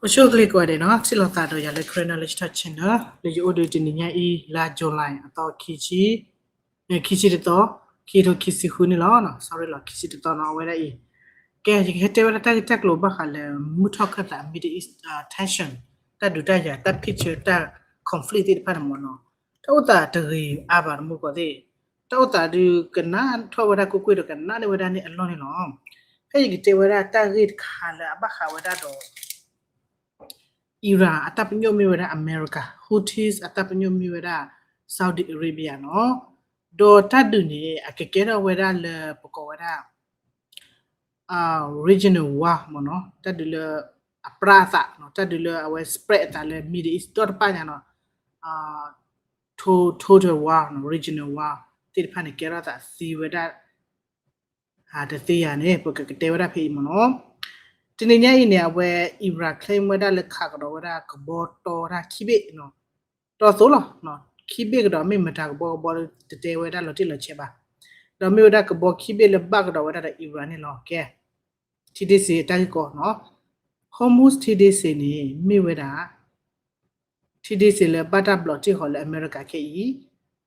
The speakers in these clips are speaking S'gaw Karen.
အိၣ်ဆူၣ်အိၣ်ချ့ကိးဂၤဒဲးနီၤ, ထံၣ်လိာ်သးဒီးယၤလၢ Karen Knowledge Talk Channel လၢယအိၣ်ဒီးတနံၤညါအံၤ လါ July အသီခံဆံ, ခံဆံတသီ, ခံထိခံဆံဃုန့ၣ်လီၤ. Sorry လီၤ, ခံဆံတသီနီၤ, အဝဲဒၣ်အံၤ, ကဲ ယကဟဲတဲဝဲဒၣ်တၢ်ဂ့ၢ်တၢ်ကျိၤဘၣ်ဃးလၢ မုၢ်ထီၣ်ခၢၣ်သး Middle East tension, တၢ်ဒုးတၢ်ယၤ တၢ် picture တၢ် conflict သ့ၣ်တဖၣ်န့ၣ်မ့ၢ်နီၤ, တၢ်အိၣ်သးတဂ့ၤအါဘၣ်တမူကီၢ်သ့ၣ်, တၢ်အိၣ်သးဒုးကနၣ်ထီၣ်ဝဲဒၣ်ကွ့ၢ်ကွ့ၢ်ဒီးကနၣ်န့ၢ်ဝဲဒၣ်န့ၣ်အလီၢ်န့ၣ်လီၤ. ဖဲယကတဲဝဲဒၣ်တၢ်ဂ့ၢ်တခါလၢအဘၣ်ဃးဝဲဒၣ်ဒီး Iran အတၢ်ပညိၣ်မ့ၢ်ဝဲဒၣ် America, Houthis အတၢ်ပညိၣ်မ့ၢ်ဝဲဒၣ် Saudi Arabia နီၤ, ဒီးတၢ်ဒုးန့ၣ် အကကဲထီၣ်ဝဲဒၣ်လၢ ပကိးဝဲဒၣ် regional war မ့ၢ်နီၤ, တၢ်ဒုးလၢအပြၢအသးနီၤ, တၢ်ဒုးလၢအဝဲ spread အသးလၢ Middle East ဒီတဖၣ်ညါနီၤ, total war နီၤ, regional war သ့ၣ်တဖၣ်န့ၣ် ကဲထီၣ်သးသ့ဝဲဒၣ် တသ့ယၤန့ၣ် ပကကတဲဝဲဒၣ်ဖဲအံၤမ့ၢ်နီၤ. တနံၤညါအံၤန့ၣ် အဝဲ Iran claim ဝဲဒၣ်လၢခးကဒီးဝဲဒၣ်ကဘီတီတၢ်ခံဘ့ၣ်နီၤ, တီသိလီၤ, ခံဘ့ၣ်ကဒီး မ့ၢ်မတၤကဘီကဘီတတဲဝဲဒၣ်လီၤတံၢ်လီၤဆဲးဘၣ်, ဒီးမ့ၢ်ဝဲဒၣ်ကဘီခံဘ့ၣ်လၢဘၣ်ကဒီးဝဲဒၣ်ဒီး Iran န့ၣ်လီၤ. ကဲ ထံဒ့စ့အတၢ်ဂ့ၢ်ကီနီၤ, Hormuz ထံဒ့စ့န့ၣ် မ့ၢ်ဝဲဒၣ် ထံဒ့စ့လၢဘၣ်တၢ်ဘျီးတ့ၢ်ဃီၤလၢအမဲရကၤ ခဲအံၤ,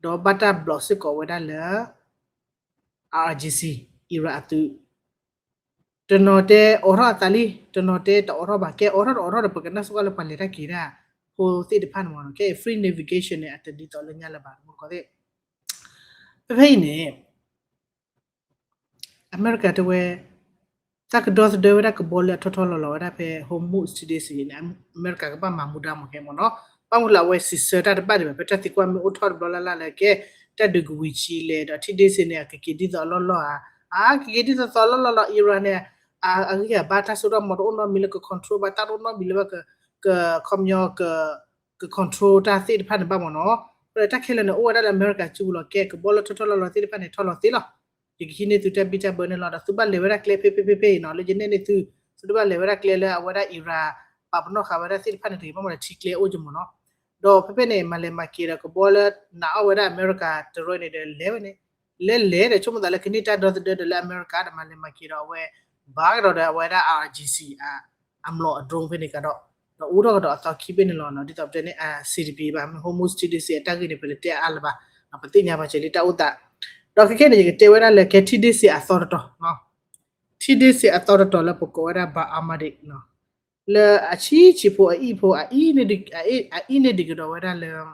ဒီးဘၣ်တၢ်ဘျီးစ့ၢ်ကီးဝဲဒၣ်လၢ IRGC, Iran အသုး, တနီၤတဲအိးထီၣ်အသးလံ, တနီၤတဲတအိးထီၣ်ဘၣ်, ကဲအိးထီၣ်တအိးထီၣ်ဒီး ပကနၣ်စ့ၢ်ကီးလၢပှၤလဲၤတၢ်က့ၤတၢ်ဖိသ့ၣ်တဖၣ်န့ၣ်မ့ၢ်နီၤ, ကဲ free navigation န့ၣ် အတဒ်သိးလၢညါလၢၤဘၣ်တမူကီၢ်သ့ၣ်. ဖဲဖဲအံၤန့ၣ် အမဲရကၤတဲဝဲ တၢ်ကဒီသဒၢဝဲဒၣ်ကဘီလၢအထီၣ်ထီၣ်လီၤလီၤဝဲဒၣ်ဖဲ Hormuz ထံဒ့စ့န့ၣ် အမဲရကၤကဘၣ်မၤမူဒါမ့ၢ်ကဲမ့ၢ်နီၤ, ဘၣ်မနုၤလၢအဝဲစံးဆၢတၢ်တဘၣ်ဒံးဘၣ်, ဖဲတၢ်သံကွၢ်မ့ၢ်အိၣ်ထီၣ်တဘျီလၢ်လၢ်လၢကဲ တၢ်ဒုးကဝံၤဆံးလဲၣ် ဒီးထံဒ့စ့န့ၣ် အကက့ၤဒ်သိးအလီၢ်လီၢ်ဧါ, အကက့ၤဒ်သိးသိးလီၢ်လီၢ်လီၤ, Iran န့ၣ် အဂံၢ်အဘါတၢ်စိတၢ်ကမီၤတအိၣ်နီတမံၤလၢက control ဘၣ်, တၢ်တအိၣ်နီတမံၤလၢဘၣ်က က ခီပညီ က control တၢ်သ့ၣ်တဖၣ်န့ၣ်ဘၣ်မ့ၢ်နီၤ. အဃိဒီးတၢ်ခဲလၢာ်န့ၣ် အိၣ်ဝဲဒၣ်လၢအမဲရကၤစုပူၤလီၤ. ကဲ ကဘီလၢထီၣ်ထီၣ်လီၤလီၤသ့ၣ်တဖၣ်န့ၣ် ထီၣ်လီၤသ့လီၤ. ယကဟံးန့ၢ်သုတၢ်ဘံၣ်တၢ်ဘၢန့ၣ်လီၤ. ဒီးသုဘၣ်လဲၤဝဲဒၣ်ကျဲဖဲဖဲဖဲဖဲအံၤနီၤ, လၢယနဲၣ်န့ၢ်သု, သုတဘၣ်လဲၤဝဲဒၣ်ကျဲလၢအဝဲဒၣ် Iran ပာ်ပနီၣ်ဃာ်ဝဲဒၣ်သ့ၣ်တဖၣ်န့ၣ်တဂ့ၤ, ဘၣ်မနုၤလဲၣ် ထံကျဲအိၣ်ကမ့ၢ်နီၤ. ဒီးဖဲဖဲန့ၣ် မၤလဲၤမၤက့ၤဒီးကဘီလၢနာ်အီၣ်ဝဲဒၣ်အမဲရကၤတရၢန့ၣ်ဒီး လဲၤဝဲန့ၣ် လဲၤလဲၤဒီး ဆိကမိၣ်သးလၢကန့ၢ်တၢ်ဒီသဒၢဒီးလၢအမဲရကၤဒီး မၤလဲၤမၤက့ၤဒီးအဝဲ ဘၣ်ကဒီးဒီးအဝဲဒၣ် IRGC အ အမျိာ်အ drone ဖဲန့ၣ်ကဒီး, ဒီးအိၣ်ထီၣ်ကဒီးအသီခံဘ့ၣ်န့ၣ်လီၤ. ဒ်သိးပတဲန့ၣ် အဆံးတပံၤဘၣ်, မ့ၢ် Hormuz ထံဒ့စ့အတၢ်ဂ့ၢ်န့ၣ် ပလဲၤတဲအါလၢၤဘၣ်, ပသ့ၣ်ညါဘၣ်စၢၤလံတၢ်အိၣ်သး. ဒီးခဲခဲန့ၣ် ယကတဲဝဲဒၣ်လၢကဲထံဒ့စ့အသီတတီၤ, ထံဒ့စ့အသီတတီၤလၢပကိးဝဲဒၣ် Bab al-Mandab လၢအဆံးဆံးဖိအအံၤဖိ အအံၤန့ၢ်ဒံးကဒီးဝဲဒၣ်လၢ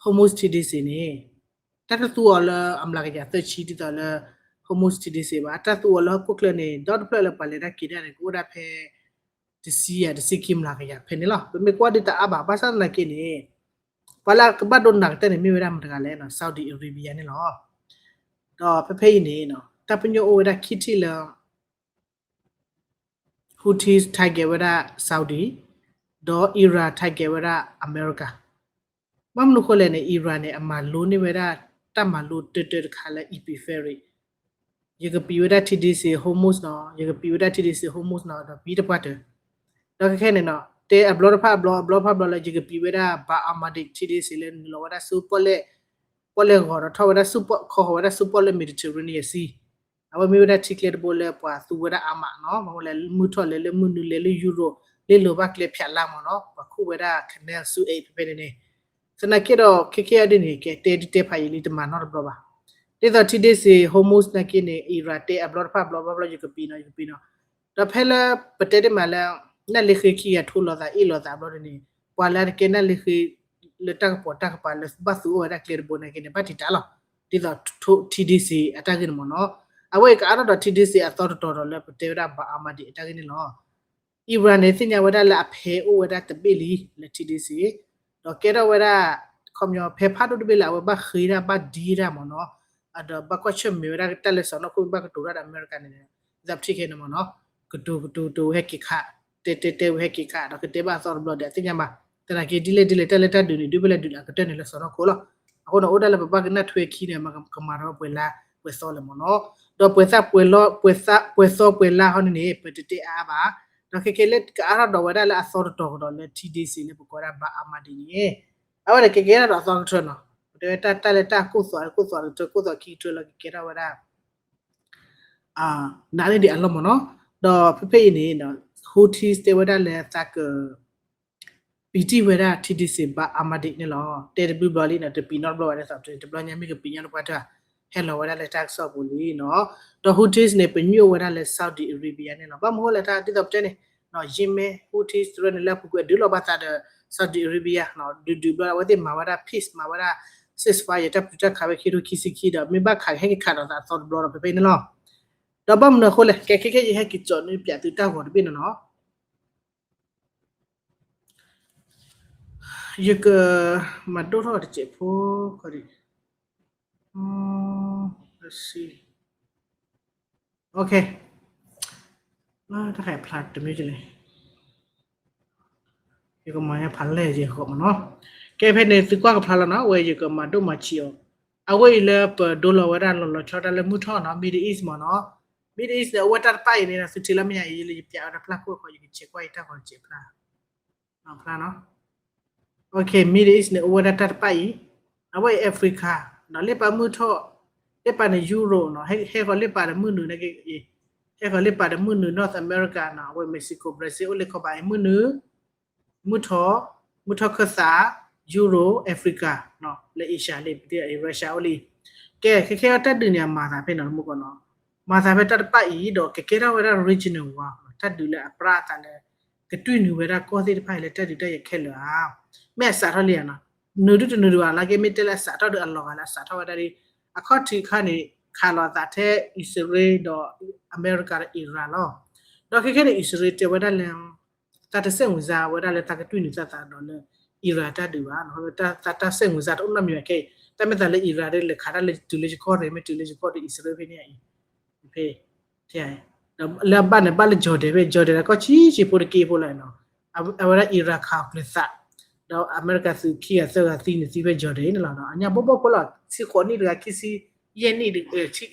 Hormuz ထံဒ့စ့န့ၣ် တၢ်တသူအီၤလၢအမျးကယၤသၢဆံ ဒ်သိးလၢ Hormuz ထံဒ့စ့ဘၣ်, တၢ်သူအီၤလၢဟီၣ်ခိၣ်ချၢန့ၣ် ဒီတဖျၢၣ်လၢပှၤလဲၤတၢ်က့ၤတၢ်န့ၣ် ကအိၣ်ဒၣ်ဖဲ တဆံယၤတဆံခံမျးကယၤဖဲန့ၣ်လီၤ. ပမ့ၢ်ကွၢ်ဒ်တအါဘၣ်, ဘၣ်ဆၣ်သနာ်က့န့ၣ် ပှၤလၢကဘၣ်ဒိနာ်ကတၢၢ်န့ၣ် မ့ၢ်ဝဲဒၣ်မတၤတဂၤလဲၣ်, Saudi Arabia န့ၣ်လီၤ. ဒီးဖဲဖဲအံၤန့ၣ် တၢ်ပညိၣ်အိၣ်ဝဲဒၣ်ခံထံၣ်လၢ Houthis target ဝဲဒၣ် Saudi, ဒီး Iran target ဝဲဒၣ်အမဲရကၤ. ဘၣ်မနုၤဃိလဲၣ်န့ၣ် Iran န့ၣ် အမၤလိန့ၢ်ဝဲဒၣ် တၢ်မၤလိတၢတၢတခါလၢ epic ferry, ယကပံးဝဲဒၣ်ထံဒ့စ့ Hormuz နီၤ, ယကပံးဝဲဒၣ်ထံဒ့စ့ Hormuz နီၤ, ဒီးပံတပှၢ်တၢၢ်. ဒီးခဲခဲန့ၣ်နီၤ တဲအဘျီတဖၣ်အဘျီ အဘျီတဖၣ်အဘျီလၢ ယကပံးဝဲဒၣ် Bab al-Mandab ထံဒ့စ့လၢနုာ်လီၤဝဲဒၣ်ဆူပီၣ်လဲၣ်, ပီၣ်လဲၣ်ဂီၤဒီးထီၣ်ဝဲဒၣ်ဆူပီၣ် ခီဃီၤဝဲဒၣ်ဆူပီၣ်လဲၣ် Mediterranean Sea. အဝဲမ့ၢ်ဝဲဒၣ်ထံကျဲတဘိလၢပှၤသူဝဲဒၣ်အါမးနီၤ, မ့ၢ်ဝဲလဲၤမုၢ်ထီၣ်လဲၤလၢမုၢ်နုာ်လဲၤလၢ Europe လဲၤလိာ်ဘၣ်ကျဲဖၠးလါမ့ၢ်နီၤ, ပှၤခူၣ်ဝဲဒၣ် Canal ဆူအဲၣ်ဖဲဖဲန့ၣ်န့ၣ်. သနာ်က့ဒီး ခဲခဲအံၤဒ်န့ၣ် ကဲတဲဒ်တဲဖးယံာ်လံ တမၤနီတဘျီဘၣ်. ဒ်သိးထံဒ့စ့ Hormuz နာ်က့န့ၣ် Iran တဲအဘျီတဖၣ်ဘျီဘျီဘျီ ယကပံးနီၤ ယကပံးနီၤ. ဒီးဖဲလၢပတဲတ့ၢ်မးလၢ နၢ်လ့ဃ့ခံဂၤထိလိာ်သးအ့ၣ်လိာ်သးဘျီန့ၣ် ပှၤလၢအတကဲနၢ်လ့ဃ့ လၢတၢ်ကပီၤတၢ်ကပၤလၢဘၣ်သူအိၣ်ဝဲဒၣ်ကျဲတဘိနာ်က့န့ၣ် ဘၣ်တံာ်တာ်လီၤ. ဒ်သိးထံဒ့စ့အတၢ်ဂ့ၢ်န့ၣ်မ့ၢ်နီၤ. အဝဲကအါထီၣ်ဒီးထံဒ့စ့အသီတတီၤဒီးလၢပတဲဝဲဒၣ် Bab al-Mandab အတၢ်ဂ့ၢ်န့ၣ်လီၤ. Iran န့ၣ် သ့ၣ်ညါဝဲဒၣ်လၢအဖဲအိၣ်ဝဲဒၣ်တဘ့ၣ်လံလၢထံဒ့စ့, ဒီးကဲထီၣ်ဝဲဒၣ် ခီပညီ ဖဲဖးဒိၣ်တဘ့ၣ်လၢအဝဲဘၣ်ဃ့တၢ်ဘၣ်ဒံတၢ်မ့ၢ်နီၤ, ဒီးဘၣ်ကွၢ်ဆၢၣ်မဲာ်ဝဲဒၣ်တၢ်လၢစီၤနီၢ်ခိၣ်ဘၣ်ကတိၤတၢ်ဒီးအမဲရကၤန့ၣ်, သးပထံၣ်ခဲန့ၣ်မ့ၢ်နီၤ, ကတိၤကတိၤကတိၤဝဲဟဲက့ၤခး, တဲတဲတဲဝဲဟဲက့ၤခး ဒီးကတဲဘၣ်အသီတဘျီဒီး အသ့ၣ်ညါဘၣ်, သနာ်က့ဒ်လဲၣ်ဒ်လဲၣ် တၢ်လၢတၢ်ဒုးန့ၣ် ဒုးဖဲလဲၣ်ဒုးလၢအကတၢၢ်န့ၣ်လၢစီၤနီၢ်ခိၣ်လီၤ. အဃိန့ၣ် အိၣ်ဒၣ်လၢပဘၣ်ကနၣ်ထွဲခံန့ၣ် ကမၤထီၣ်ပှဲၤလါပှဲၤသီလၢမ့ၢ်နီၤ, ဒီးပှဲၤသီပှဲၤလါဟီန့ၣ်န့ၣ် ပတတဲအါအါဘၣ်, ဒီးခဲကဲလၢကအါထီၣ်ဒီးဝဲဒၣ်လၢအသီတတီၤကဒီးလၢထံဒ့စ့လၢပကိးဝဲဒၣ် Bab al-Mandab န့ၣ်, အဝဲန့ၣ်ကကဲထီၣ်ဒီးအသီကတၢၢ်နီၤ, ပတဲဝဲတၢ်လၢတၢ်ကိၢ်သွး ကိၢ်သွးတကတၢၢ် ကိၢ်သွးခံကတၢၢ်လၢကကဲထီၣ်ဝဲဒၣ် နာ်န့ၢ်ဒံးအလီၢ်မ့ၢ်နီၤ, ဒီးဖဲဖဲအံၤန့ၣ် Houthis တဲဝဲဒၣ်လၢသးက ပံာ်တံၢ်ဝဲဒၣ် ထံဒ့စ့ဘၣ်အါမးဒံးန့ၣ်လီၤ. တဲတဘျုးဘျီလံနီၤ, တပံာ်နီတဘျီဘၣ်ဒ်သိး တဘျီညါမ့ၢ်ကပံာ်ညီတပှၢ်တၢၢ် ဟဲလီၤဝဲဒၣ်လၢတၢ်ကစီၣ်ပူၤလံနီၤ. ဒီး Houthis န့ၣ် ပညိၣ်ဝဲဒၣ်လၢ Saudi Arabia န့ၣ်လီၤ. ဘၣ်မနုၤဃိလဲၣ် တၢ်ဒ်သိးပတဲန့ၣ် Yemen Houthis တရၢန့ၣ် လၢအပူၤကွံာ်အဒုးလိာ်ဘၣ်သးဒီး Saudi Arabia နီၤ, ဒုးဒုးဘျီအဝဲသ့ၣ်မၤဝဲဒၣ် peace မၤဝဲဒၣ် ceasefire တၢ်ပတုာ်တၢ်ခးဝဲခံထိခံဆံခံဒီး မ့ၢ်ဘၣ်ခးကဟဲက့ၤခးဒီးသးအသီတဘျီဒီး ဖဲဖဲအံၤန့ၣ်လီၤ. ဒီးဘၣ်မနုၤအဃိလဲၣ် ကဲခဲခဲယဟဲက့ၤကၠီးန့ၢ် ပၠးသုတၢ်ဂီၤတဘ့ၣ်န့ၣ်နီၤ. ယကမၤဒိၣ်ထီၣ်တစဲးဖိခီဒံး, တၢ်ခါအံၤဖျါတမ့ၢ်ကလဲၣ်, ယကမၤညါဖးလဲၢ်ယဲၢ်ဃီမ့ၢ်နီၤ. ကဲဖဲန့ၣ်သုကွၢ်ကဖျါလီၤနီၤ, အဝဲယကမၤဒိၣ်မၤဆံးအီၤ, အဝဲအံၤလၢပဒိလီၤဝဲဒၣ်လီၤလီၤဆီဒၣ်လၢမုၢ်ထီၣ်နီၤ, Middle East မ့ၢ်နီၤ. Middle East န့ၣ် အဝဲတၢ်တပၣ်အံၤန့ၣ် သုထံၣ်လၢမဲာ်ညါအံၤ ယလဲၤယပၠးဝဲဒၣ်ဖျါခိၣ်ဃီ ယကဆဲးကွၢ်ယတၢ်ဂီၤတစဲးဖျါ ဖျါနီၤ. Middle East န့ၣ် အိၣ်ဝဲဒၣ်တၢ်တပၣ်အံၤ, အဝဲအံၤ Africa ဒီးလ့ပာ်မုၢ်ထီၣ်, လ့ပာ်န့ၣ် Europe နီၤ, ဟဲဃီၤလ့ပာ်ဒီးမုၢ်နုာ်န့ၣ်က့, ဟဲဃီၤလ့ပာ်ဒီးမုၢ်နုာ် North America နီၤ, အဝဲ Mexico Brazil အိၣ်လၢခီဘၣ်အံၤ မုၢ်နုာ်, မုၢ်ထီၣ်, မုၢ်ထီၣ်ခၢၣ်သး, Europe, Africa နီၤ, လၢ Asia လံ, Russia အိၣ်လံ. ကဲ ခဲခဲအံၤတၢ်ဒုးန့ၣ် အမၤသးဖဲနီၤ တမူကီနီၤ, မၤသးဖဲတၢ်တပၣ်အံၤဒီးကကဲထီၣ်ဝဲဒၣ် regional war တၢ်ဒုးလၢအပြၢအသးလၢ ကတွံၢ်နုာ်ဝဲဒၣ်ကီၢ်သ့ၣ်တဖၣ်အံၤလၢတၢ်ဒုးတၢ်ယၤခဲလၢာ်ဧါ. မ့ၢ်အစးထီၣ်လံဧါနီၤ, နုာ်ဒုတနုာ်ဒံးဘၣ်လၢက့ မ့ၢ်တဲလၢအစးထီၣ်ဒီးအလီၤဂာ်လၢအစးထီၣ်ဝဲဒၣ်ဒ်, အခီၣ်ထံးအခါန့ၣ် ခးလိာ်အသးထဲအံၣ်စရ့လးဒီးအမဲရကၤဒီးအံရၣ်လီၤ. ဒီးခဲခဲန့ၣ် အံၣ်စရ့လးတဲဝဲဒၣ်လၢ တၢ်တဆဲးမုၢ်စၢ်ဝဲဒၣ်လၢတၢ်ကတွံၢ်နုာ်သးသးဒီးလၢ အံရၣ်တၢ်ဒုးဘၣ်, တၢ်ဆဲးမုၢ်စၢ်တအိၣ်နီတမံၤဘၣ်ခဲအံၤ, တၢ်မ့ၢ်သးလၢအံရၣ်ဒီးလဲၤခးတၢ်လၢတုၤလၢယခီၣ်ရ့ၣ် မ့ၢ်တုၤလၢယခီၣ်ဒီးအံၣ်စရ့လးဖဲန့ၣ်အံၤ, ဖဲ ဒီးလၢအဘၣ်န့ၣ် ဘၣ်လၢ Jordan ဖဲ Jordan ဒီးကီၢ်ဆံးဆံးဖိတက့ၢ်ဖိလီၤနီၤ, အဝဲဒၣ်အံရၣ်ခးအီၤကျၢၤသး, ဒီးအမဲရကၤသုးခံဂၤသၢဂၤသံန့ၣ်သံဖဲ Jordan န့ၣ်လီၤ. အညါဘိဘိဖိလီၤ, ဆံဃိးနံၣ်တဂၤ, ခံဆံယဲၢ်နံၣ်,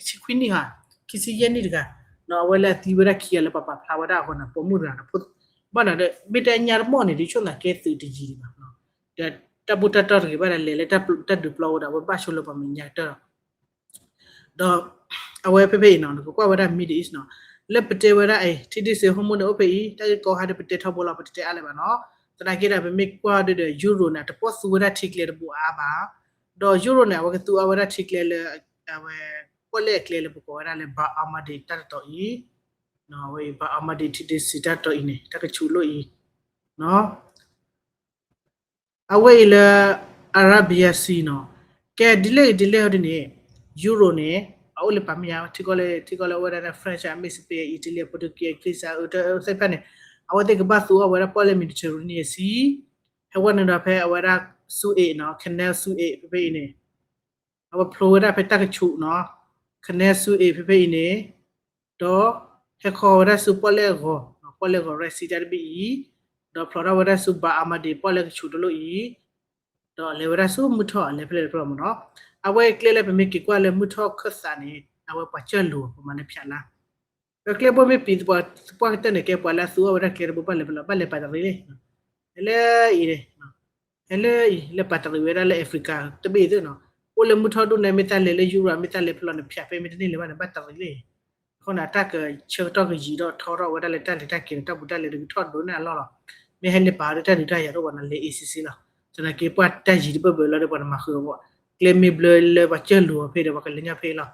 ဆံခွံနံၣ်ဧါ, ခံဆံယဲၢ်နံၣ်တဂၤ, ဒီးအဝဲလၢအသံဝဲဒၣ်ခံဂၤလၢပှၤပာ်ဖျါဝဲဒၣ်အဃိန့ၣ် ပိာ်မုၣ်တဂၤဒီး, ဘၣ်နီၤဒီး မ့ၢ်တဲအညါတမီၢ်န့ၣ် ဒ်ဆိၣ်သးကဲသုးတယံၤဒံးဘၣ်, ဒီးတၢ်ဘူၣ်တၢ်တီတဂ့ၤဘၣ်ဒီး လဲၤလၢတၢ်ဒုးပျီဝဲဒီး အဝဲဘၣ်ဆိလၢပှၤမဲာ်ညါကတၢၢ်လီၤ. ဒီးအဝဲဖဲဖဲအံၤနီၤ နကကွၢ်ဝဲဒၣ် Middle East နီၤ, လၢပတဲဝဲဒၣ်အံၤ ထံဒ့စ့ Hormuz န့ၣ် အိၣ်ဖဲအံၤ တၢ်ဂ့ၢ်ကီဟဲဒီးပတဲထီဘိလီၤ ပတတဲအါလၢၤဘၣ်နီၤ. သနာ်က့ဒီး ပမ့ၢ်ကွၢ်ဒီး Europe န့ၣ် တပိာ်သူဝဲဒၣ်ထံကျဲတဘိအါဘၣ်, ဒီး Europe န့ၣ် အဝဲကသူအီၤဝဲဒၣ်ထံကျဲလၢ အဝဲ ပီၣ်လဲၣ်အကျဲလၢပကိးဝဲဒၣ်လၢ Bab al-Mandab တၢ်တတီၤအံၤ, အဝဲအံၤ Bab al-Mandab ထံဒ့စ့တၢ်တတီၤအံၤန့ၣ် တၢ်ကဆူးလိၣ်အံၤ အဝဲအံၤလၢ Arabian Sea နီၤ, ကဲဒ်လဲၣ်ဂ့ၤဒ်လဲၣ်ဂ့ၤဒ်န့ၣ် Europe န့ၣ် အအိၣ်လၢပှၤမဲာ်ညါ ထံကီၢ်လၢ ထံကီၢ်လၢအအိၣ်ဝဲဒၣ်လၢ French အမ့ၢ် Spain Italy Portugal Greece အသ့ၣ်တဖၣ်န့ၣ် အဝဲသ့ၣ်ကဘၣ်သူအီၤဝဲဒၣ်ပီၣ်လဲၣ် Mediterranean Sea, ဟဲဝဲန့ၣ်ဒီးဖဲအဝဲဒၣ် Suez နီၤ Canal Suez ဖဲဖဲအံၤန့ၣ် အဝဲဖျိဝဲဒၣ်ဖဲတၢ်ကဆူးနီၤ, Canal Suez ဖဲဖဲအံၤန့ၣ်, ဒီးဟဲခီဝဲဒၣ်ဆူပီၣ်လဲၣ်အဂီၤ, ပီၣ်လဲၣ်အဂီၤ Red Sea တၢ်တဘ့ၣ်အံၤ, ဒီးဖျိထီၣ်ဝဲဒၣ်ဆူ Bab al-Mandab ပီၣ်လဲၣ်ကဆူးတလိၣ်အံၤ, ဒီးလဲၤဝဲဒၣ်ဆူမုၢ်ထီၣ် အလဲၤဖဲလဲၣ်တဖျၢၣ်မ့ၢ်နီၤ. အဝဲကျဲလၢပမ့ၢ်က့ၤကွၢ်လၢမုၢ်ထီၣ်ခၢၣ်သးန့ၣ် အဝဲပှၤကၢၢ်လိာ် ပမၤလၢဖၠးလါ ဒီးကျဲဘိမ့ၢ်ပံၤသပှၢ်ကတၢၢ်န့ၣ် ကဲပှၤလၢအသူအီၤဝဲဒၣ်ကျဲတဘိဘၣ်လဲၤဖဲလဲၣ် ဘၣ်လဲၤပာ်တရံးလံ, ဟဲလၢအံၤန့ၣ်, ဟဲလၢအံၤ လၢပာ်တရံးဝဲဒၣ်လၢ Africa တဘ့ၣ်သ့ၣ်နီၤ, အိၣ်လၢမုၢ်ထီၣ်ဒိၣ်န့ၣ် မ့ၢ်တၢ်လဲၤလၢ Europe မ့ၢ်တၢ်လဲၤဖဲလဲၣ်န့ၣ် ဖၠးဖဲမ့ၢ်တန့ၢ်လၢၤဘၣ်န့ၣ် ဘၣ်တရံးလံ. အဃိန့ၣ် တၢ်ကဆၢကတီၢ်ကယံာ်ထီၣ်ထီထီၣ်ဝဲဒၣ်လၢတၢ်လဲၤတၢ်က့ၤန့ၣ် တၢ်ဘူးတၢ်လဲၤဒုးကထီၣ်ဒိၣ်န့ၢ်အလီၢ်လီၤ. မ့ၢ်ဟဲလၢပာ်အီၤဒီးတၢ်ဒုးတၢ်ယၤတအိၣ်ဘၣ်န့ၣ် လဲၤအ့စ့စ့လီၤ. သနာ်က့ပှၤတၢ်ယံၤတဘၢၣ်ဘၢၣ်လီၤဒီးပှၤတမၤဃုာ်အီၤဘၣ်, ကျဲမ့ၢ်ဘျၢလၢပှၤကၢၢ်လိာ်အီၤဖဲဒီး ပှၤကလဲၤညါဖဲအံၤလီၤ.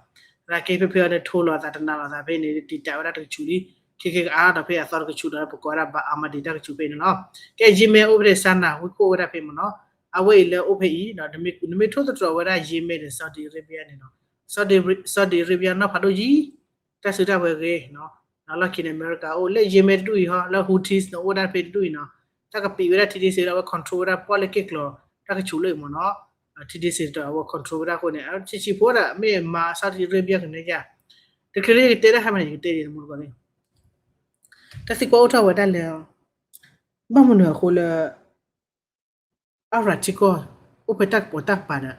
သနာ်က့ဖဲဖဲအံၤန့ၣ် ထိလီၤအသးတနးလီၤအသးဖဲန့ၣ် တံာ်တာ်ဝဲဒၣ်တကဆူးလံ, ခဲကဲကအါဒီးဖဲအသီတကဆူးဒီး ပကိးဝဲဒၣ် Bab al-Mandab တၢ်ကဆူးဖဲန့ၣ်လီၤ. ကဲ Yemen အိၣ်ဖဲန့ၣ် Sanaa ဝ့ၢ်ခိၣ်အိၣ်ဝဲဒၣ်ဖဲမ့ၢ်နီၤ, အဝဲအံၤလၢအိၣ်ဖဲအံၤ နမ့ၢ်ထိၣ်သတြီၤဝဲဒၣ် Yemen ဒီး Saudi Arabia န့ၣ်နီၤ, Saudi Arabia နီၢ်ဖးဒိၣ်ယံၤ တၢ်စုတၢ်ဝဲၤဂ့ၤ, လီၢ်ခံန့ၣ် အမဲရကၤအိၣ်လၢ Yemen တဒူၣ်အံၤဟီ, လၢ Houthis န့ၣ် အိၣ်ဝဲဒၣ်ဖဲတဒူၣ်အံၤနီၤ, တၢ်ကပံာ်ဝဲဒၣ်ထံဒ့စ့ဒီး အဝဲ control ဝဲဒၣ်ပီၣ်လဲၣ်က့ၣ်ကျီၤ တၢ်ကဆူးလၢအံၤမ့ၢ်နီၤ, ထံဒ့စ့ဒီး အဝဲ control ဝဲဒၣ်အဃိန့ၣ် ဆံးဆံးဖိဒီး မ့ၢ်မၤ Saudi Arabia ကနဲယၤ, တချုးလၢယကတဲတၢ်ခါမ့ၢ်န့ၣ် ယကတဲဒ်တမူတကိးန့ၣ်, တၢ်သံကွၢ်အိၣ်ထီၣ်ဝဲဒၣ်လၢ ဘၣ်မနုၤအဃိလၢ အရၣ်ထံကီၢ် အိၣ်ဖဲတၢ်ကပီၤတၢ်ကပၤဒီး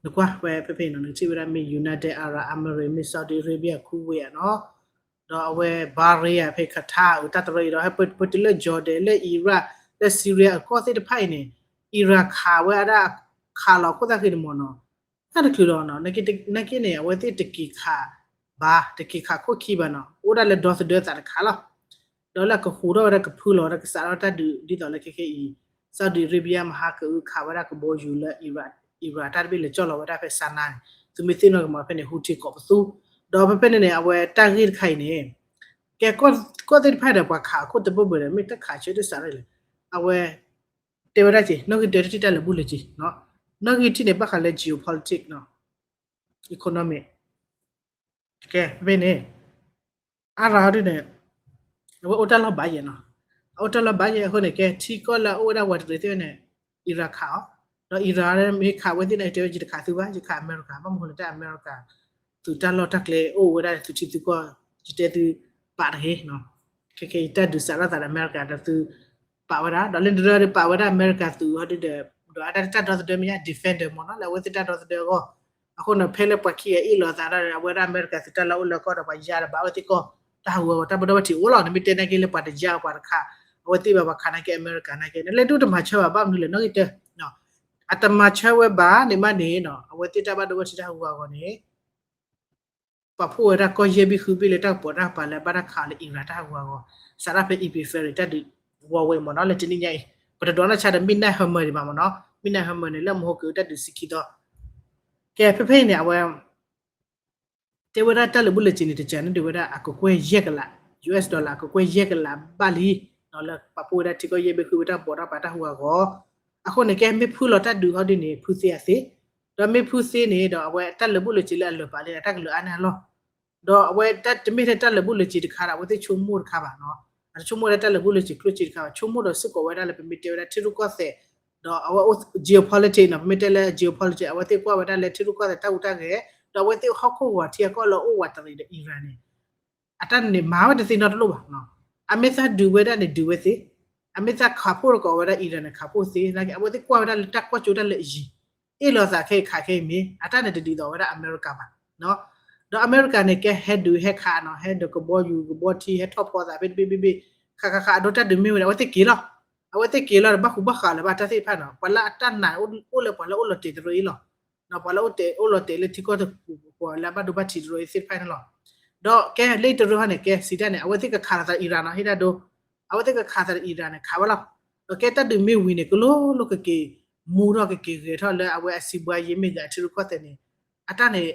နကွၢ်ဝဲဖဲဖဲအံၤနီၤ နကထံၣ်ဝဲဒၣ်မ့ၢ် United Arab Emirates မ့ၢ် Saudi Arabia Kuwait နီၤ, ဒီးအဝဲ Bahrain ဖဲ Qatar အတၢ်တရၢအံၤဒီး ဟဲပတုၤလၢ Jordan လၢ Iraq လၢ Syria အကီၢ်သ့ၣ်တဖၣ်အံၤန့ၣ် Iran ခးဝဲဒၣ် ခးလီၤအခိၣ်သၣ်ဃံန့ၣ်မ့ၢ်နီၤ, တၢ်တချုးလီၤနီၤ, နာ်က့န့ၣ် အဝဲသ့ၣ်တက့ၤခးဘၣ် တက့ၤခးခိၣ်ခံဘၣ်နီၤ, အိၣ်ဒၣ်လၢဒီသဒၢသးတခါလီၤ. ဒီးလၢအကဟူးထီၣ်ဝဲဒၣ်ကဖုလီၤဝဲဒၣ်ကစးထီၣ်တၢ်ဒုးဒ်သိးလၢခဲခဲအံၤ Saudi Arabia မဟါကအုခးဝဲဒၣ်ကဘီယူၤလၢ Iran တၢ်တဘ့ၣ်လဲၤကၠီၣ်လီၤဝဲဒၣ်ဖဲ Sanaa န့ၣ် သုမ့ၢ်သ့ၣ်နီၣ်ကမၤဖဲန့ၣ် Houthi ကိးပသူ, ဒီးဖဲဖဲန့ၣ်န့ၣ် အဝဲတၢ်ဂ့ၢ်တခါအံၤန့ၣ် ကဲကီၢ်သ့ၣ်တဖၣ်ဒီးပှၤခးအခိၣ်တဘၢၣ်ဘၢၣ်ဒီး မ့ၢ်တၢ်ခးဆၢတစးထီၣ်လဲၣ်, အဝဲ တဲဝဲဒၣ်က့ၤ နီၣ်ဂံၢ်တၢတထံၣ်တၢ်လၢာ်ဘူၣ်လၢာ်စ့ၤ, နီၣ်ဂံၢ်တထံၣ်န့ၣ် ဘၣ်ဃးလၢ geopolitics နီၣ် economic ကဲ ဖဲဖဲန့ၣ် အါရၤဒ်န့ၣ် အဝဲအိၣ်တၢ်လီၢ်ဘၣ်ယဲၢ်နီၣ်, အအိၣ်တၢ်လီၢ်ဘၣ်ယဲၢ်အဃိန့ၣ် ကဲထံကီၢ်လၢအအိၣ်ဝဲဒၣ်ဝးတရံးသ့ၣ်န့ၣ် Iran ခးအီၤ, ဒီး Iran မ့ၢ်ခးဝဲသ့ၣ်န့ၣ် တဲဝဲ ယတခးသုဘၣ် ယခးအမဲရကၤ, ဘၣ်မနုၤဃိလၢတၢ်အမဲရကၤ သုးတၢ်လီၢ်တၢ်ကျဲအိၣ်ဝဲဒၣ်သုထံသုကီၢ်, ယတဲသု ပာ်တဂ့ၤ, ခဲခဲအံၤတၢ်ဒုးစးထီၣ်သးဒီးအမဲရကၤဒီးသု ပာ်ဝဲဒၣ်, ဒီးလၢနရၢဒီးပာ်ဝဲဒၣ်အမဲရကၤသုးဟီဒ်ဒီး ဒီးအတၢ်ဒုးတၢ်ဒီသဒၢမ့ၢ်ညါ defender မ့ၢ်နီၣ် လၢအဝဲသ့ၣ်တၢ်ဒီသဒၢအဂီၢ်, အဃိန့ၣ် ဖဲလၢပှၤခံဂၤအ့ၣ်လိာ်သးဒီး အဝဲဒၣ်အမဲရကၤသုးတၢ်လီၢ်အိၣ်လၢကီၢ်ဒီးပှၤယါဒီးဘၣ်အဝဲသ့ၣ်ကီၢ် တၢ်ဟးဂူာ်အဂီၢ် တၢ်ဘၣ်ဒိဘၣ်ထံးအိၣ်လီၤ, နမ့ၢ်တဲနာ်က့လၢပှၤတယါပှၤတခး, အဝဲသ့ၣ်ဘၣ်ပှၤခးနာ်က့အမဲရကၤနာ်က့ နလဲၤဒိၣ်တမၤဆၢဘၣ် ဘၣ်မနုၤလဲၣ် နီၣ်ဂံၢ်တၢ အတမၤဆၢဝဲဘၣ်န့ၣ်မးန့ၣ် အဝဲသ့ၣ်တၢ်ဘၣ်ဒိဘၣ်ထံးတၢ်ဟးဂူာ်အဂီၢ်န့ၣ် ပာ်ဖှိၣ်ဝဲဒၣ်ကီၢ်ယဲၢ်ဘ့ၣ်ဃုဘ့ၣ်လၢတၢ်ကပီၤတၢ်ပၤလၢအဘၣ်တၢ်ခးအီၤလၢ Iran တၢ်ဟးဂူာ်အဂီၢ်, စးထီၣ်ဖဲ Epiphany တၢ်ဒုးဝီဝဲမ့ၢ်နီၣ် လၢတနံၤညါအံၤ ပတဒိးနီၢ်ဆါဒီး Midnight Hammer ဒံးဘၣ်မ့ၢ်နီၣ်, Midnight Hammer န့ၣ် လၢမဟိကတၢ်ဒုးဆံခံသီ, ကဲဖဲဖဲအံၤန့ၣ် အဝဲ တဲဝဲဒၣ်တၢ်လၢာ်ဘူၣ်လၢာ်စ့ၤန့ၣ် တကးန့ၣ်ဒုးဝဲဒၣ်အကကွဲၢ်ယဲၢ်ကလး, US dollar အကကွဲၢ်ယဲၢ်ကလးဘၣ်လံ, လၢပာ်ဖှိၣ်ဝဲဒၣ်ထံကီၢ်ယဲၢ်ဘ့ၣ်ဃုဘ့ၣ်တၢ်ကပီၤတၢ်ပၤတၢ်ဟးဂူာ်အဂီၢ်, အဃိန့ၣ် ကဲမ့ၢ်ဖုလီၤတၢ်ဒုးဟီဒ်န့ၣ် ဖုသ့အသ့, ဒီးမ့ၢ်ဖုသ့န့ၣ်ဒီး အဝဲတၢ်လၢာ်ဘူၣ်လၢာ်စ့ၤလၢအလၢာ်ပာ်လံ အတၢ်ကလုာ်အါန့ၢ်အလီၢ်, ဒီးအဝဲတမ့ၢ်ထဲတၢ်လၢာ်ဘူၣ်လၢာ်စ့ၤတခါဒီး အဝဲသ့ၣ်ဆိကမိၣ်တခါဘၣ်နီၣ်, အတဆိကမိၣ်ဝဲဒၣ်တၢ်လၢာ်ဘူၣ်လၢာ်စ့ၤကျိၣ်စ့ၤတခါဘၣ်, ဆိကမိၣ်ဒီးစ့ၢ်ကီးဝဲဒၣ်လၢပမ့ၢ်တဲဝဲဒၣ်ထံရူၢ်ကီၢ်သဲး, ဒီးအဝဲ geopolitics နီၣ် ပမ့ၢ်တဲလၢ geopolitics အဝဲသ့ၣ်ကွၢ်ဝဲဒၣ်လၢထံရူၢ်ကီၢ်သဲးတၢ်ဟူးတၢ်ဂဲၤ, ဒီးအဝဲသ့ၣ်ဟီၣ်ခိၣ်ဂီၤထံအကီၢ်လၢအိၣ်ဝးတရံးဒီး Iran န့ၣ် အတၢ်န့ၣ်မၤဝဲတသ့နီတလိၣ်ဘၣ်, အမ့ၢ်သးဒုးဝဲဒၣ်န့ၣ်ဒုးဝဲသ့, အမ့ၢ်သးခးဖှိၣ်တကိးဝဲဒၣ် Iran န့ၣ် ခးဖှိၣ်သ့, နာ်က့ အဝဲသ့ၣ်ကွၢ်ဝဲဒၣ်လၢတၢ်ကွၢ်ကၠိတၢ်လၢအယံၤ, အ့ၣ်လိာ်သးခဲအံၤခးခဲအံၤမ့ၢ် အတၢ်န့ၣ်တဒ်သိးဝဲဒၣ်အမဲရကၤဘၣ်, ဒီးအမဲရကၤန့ၣ် ကဲဟဲဒုးဟဲခးနီၣ် ဟဲဒီးကဘီယူၤကဘီထံ ဟဲထီၣ်ဖီသးဖဲတဘ့ၣ်ဘ့ၣ်ဘ့ၣ်, ခးခးခးအဒိတၢ်ဒုးမ့ၢ်ဝဲန့ၣ် အဝဲသ့ၣ်က့ၤလီၤ, အဝဲသ့ၣ်က့ၤလီၤဒီးဘၣ်ဃူဘၣ်ဃးလၢၤဘၣ်တၢ်သ့ၣ်တဖၣ်နီၣ်, ပှၤလၢအတၢ်နာ်အိၣ်လၢပှၤလၢအိၣ်လီၤတဲာ်တရၢအံၤလီၤ, ဒီးပှၤလၢအိၣ်တဲာ်အိၣ်လီၤတဲာ်လၢထံကီၢ်တပူၤပှၤလၢအဘၣ်ဒိဘၣ်ထံးတရၢအံၤသ့ၣ်တဖၣ်န့ၣ်လီၤ, ဒီးကဲလၢတရၢဟီန့ၣ် ကဲစံးတၢ်န့ၣ် အဝဲသ့ၣ်ကခးလိာ်သး Iran နီၣ် ဟ့ၣ်ဒၣ်ဒိ, အဝဲသ့ၣ်ကခးသးဒီး Iran န့ၣ် ခးဝဲလီၤ, ဒီးကဲတၢ်ဒုးမ့ၢ်ဝံၤန့ၣ် ကလိၤလိၤကက့ၤ မူထီၣ်ကက့ၤဂဲၤထီၣ်လၢအဝဲအစံးဘှါယဲၢ်မ့ၢ်ဂ့ၤ အထံရူၢ်ကီၢ်သဲးန့ၣ်, အတၢ်န့ၣ်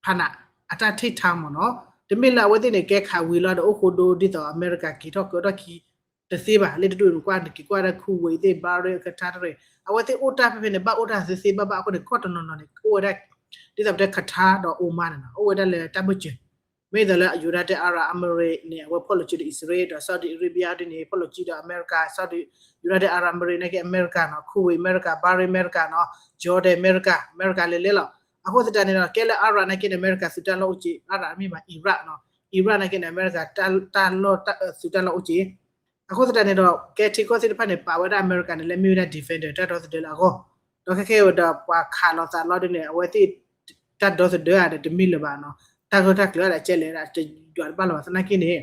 ဖးနး အတၢ် take time မ့ၢ်နီၣ်, တမ့ၢ်လၢအဝဲသ့ၣ်န့ၣ် ကဲခးဝံၤလီၤဒီးအိၣ်ဃိဒိဒ်သိးအမဲရကၤက့ၤထီၣ်ကၢထီၣ်ခံ တသ့ဘၣ်, လၢတဒူၣ်န့ၣ်ကွၢ်နက့ၤကွၢ်ဒၣ် Kuwait သ့ၣ် Bahrain Qatar တရၢ, အဝဲသ့ၣ်အိၣ်တၢ်ဖဲဖဲန့ၣ် ဘၣ်အိၣ်တၢ်သ့သ့ဘၣ်ဘၣ်အဃိန့ၣ် ကီၢ်တနီၤနီၤန့ၣ် အိၣ်ဝဲဒၣ် ဒ်သိးပတဲ Qatar ဒီး Oman န့ၣ်နီၣ် အိၣ်ဝဲဒၣ်လၢတၢ်ဘၢၣ်စၢၤ, မ့ၢ်သိးလၢ United Arab Emirates န့ၣ် အဝဲဖီၣ်လိာ်စုဒီး အံၣ်စရ့လး ဒီး Saudi Arabia ဒ်န့ၣ် ဖီၣ်လိာ်စုဒီးအမဲရကၤ Saudi, United Arab Emirates နာ်က့အမဲရကၤနီၣ်, Kuwait အမဲရကၤ, Bahrain အမဲရကၤနီၣ်, Jordan အမဲရကၤ, အမဲရကၤလဲၤလဲၤလီၤ, အဃိသတးန့ၣ်ဒီး ကဲလၢ Arab နာ်က့န့ၣ် အမဲရကၤသုးတၢ်လီၢ်အိၣ်က့ၤ, Arab မ့ၢ်ဘၣ် Iraq နီၣ်, Iraq နာ်က့န့ၣ် အမဲရကၤတၢ်လီၢ်သုးတၢ်လီၢ်အိၣ်က့ၤ, အဃိသတးန့ၣ်ဒီး ကဲထံကီၢ်သ့ၣ်တဖၣ်န့ၣ် ပာ်ဝဲဒၣ်အမဲရကၤန့ၣ် လၢမ့ၢ်ဝဲဒၣ် defender တၢ်ဒီသဒၢလၢအဂီၢ်, ဒီးခဲခဲဝဲဒီးပှၤခးလိာ်သးလီၤဒ်န့ၣ် အဝဲသ့ၣ် တၢ်ဒီသဒၢဧါဒီးတမ့ၢ်လၢၤဘၣ်နီၣ်, တၢ်ဂၢၢ်တၢ်ကျၢၤဒီးကဲလဲၣ်ဒၣ်တယွၤတဘၣ်လၢၤဘၣ်သနာ်က့န့ၣ်,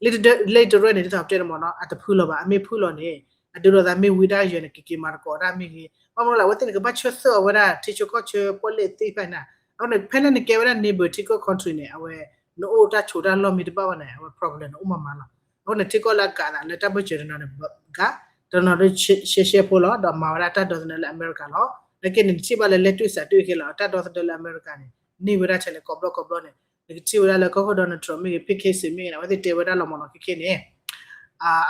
လၢတရၢန့ၣ် ဒ်သိးပတဲန့ၣ်မ့ၢ်နီၣ် အတဖုလီၤဘၣ်, အမ့ၢ်ဖုလီၤန့ၣ် အဒုးလိာ်သးမ့ၢ်ဝံၤဒၣ်ယဲၢ်န့ၣ် ကက့ၤမၤသကိးတၢ်မ့ၢ်ဂ့ၤ, ဘၣ်မနုၤလဲၣ် အဝဲသ့ၣ်န့ၣ် ကဘၣ်ဆၢသၢအီၤဝဲဒၣ် ထံဆၢကီၢ်ဆၢပီၣ်လဲၣ်သ့ၣ်တဖၣ်န့ၣ်, အဃိန့ၣ် ဖဲလၢနကဲဝဲဒၣ် neighbor ထံကီၢ် country န့ၣ် အဝဲ နအိၣ်တၢ်ဆိးတၢ်လီၢ်မ့ၢ်တဘၣ်ဘၣ်န့ၣ် အဝဲ problem န့ၣ် အိၣ်မးမးလီၤ, အဃိန့ၣ် ထံကီၢ်လၢအကးသးလၢတၢ်ဘၢၣ်စၢၤတနီၤန့ၣ် ကး တနီၤဒီးရှဲရှဲဖိလီၤ ဒီးမၤဝဲဒၣ်တၢ်ဒီသဒၢလၢအမဲရကၤလီၤ, နာ်က့န့ၣ် နထံၣ်ဘၣ်လၢလဲၤတွံၢ်စးတွံၢ်ခဲလၢာ် တၢ်ဒီသဒၢလၢအမဲရကၤန့ၣ် န့ၢ်ဝဲဒၣ်ထဲလဲၣ် ကိးဘျီကိးဘျီန့ၣ်, နကထံၣ်ဝဲဒၣ်လၢကီၢ်ခိၣ် Donald Trump မ့ၢ်ဂ့ၤ Pete Hegseth မ့ၢ်ဂ့ၤန့ၣ် အဝဲသ့ၣ်တဲဝဲဒၣ်လီၤမ့ၢ်နီၣ် ခဲခဲန့ၣ်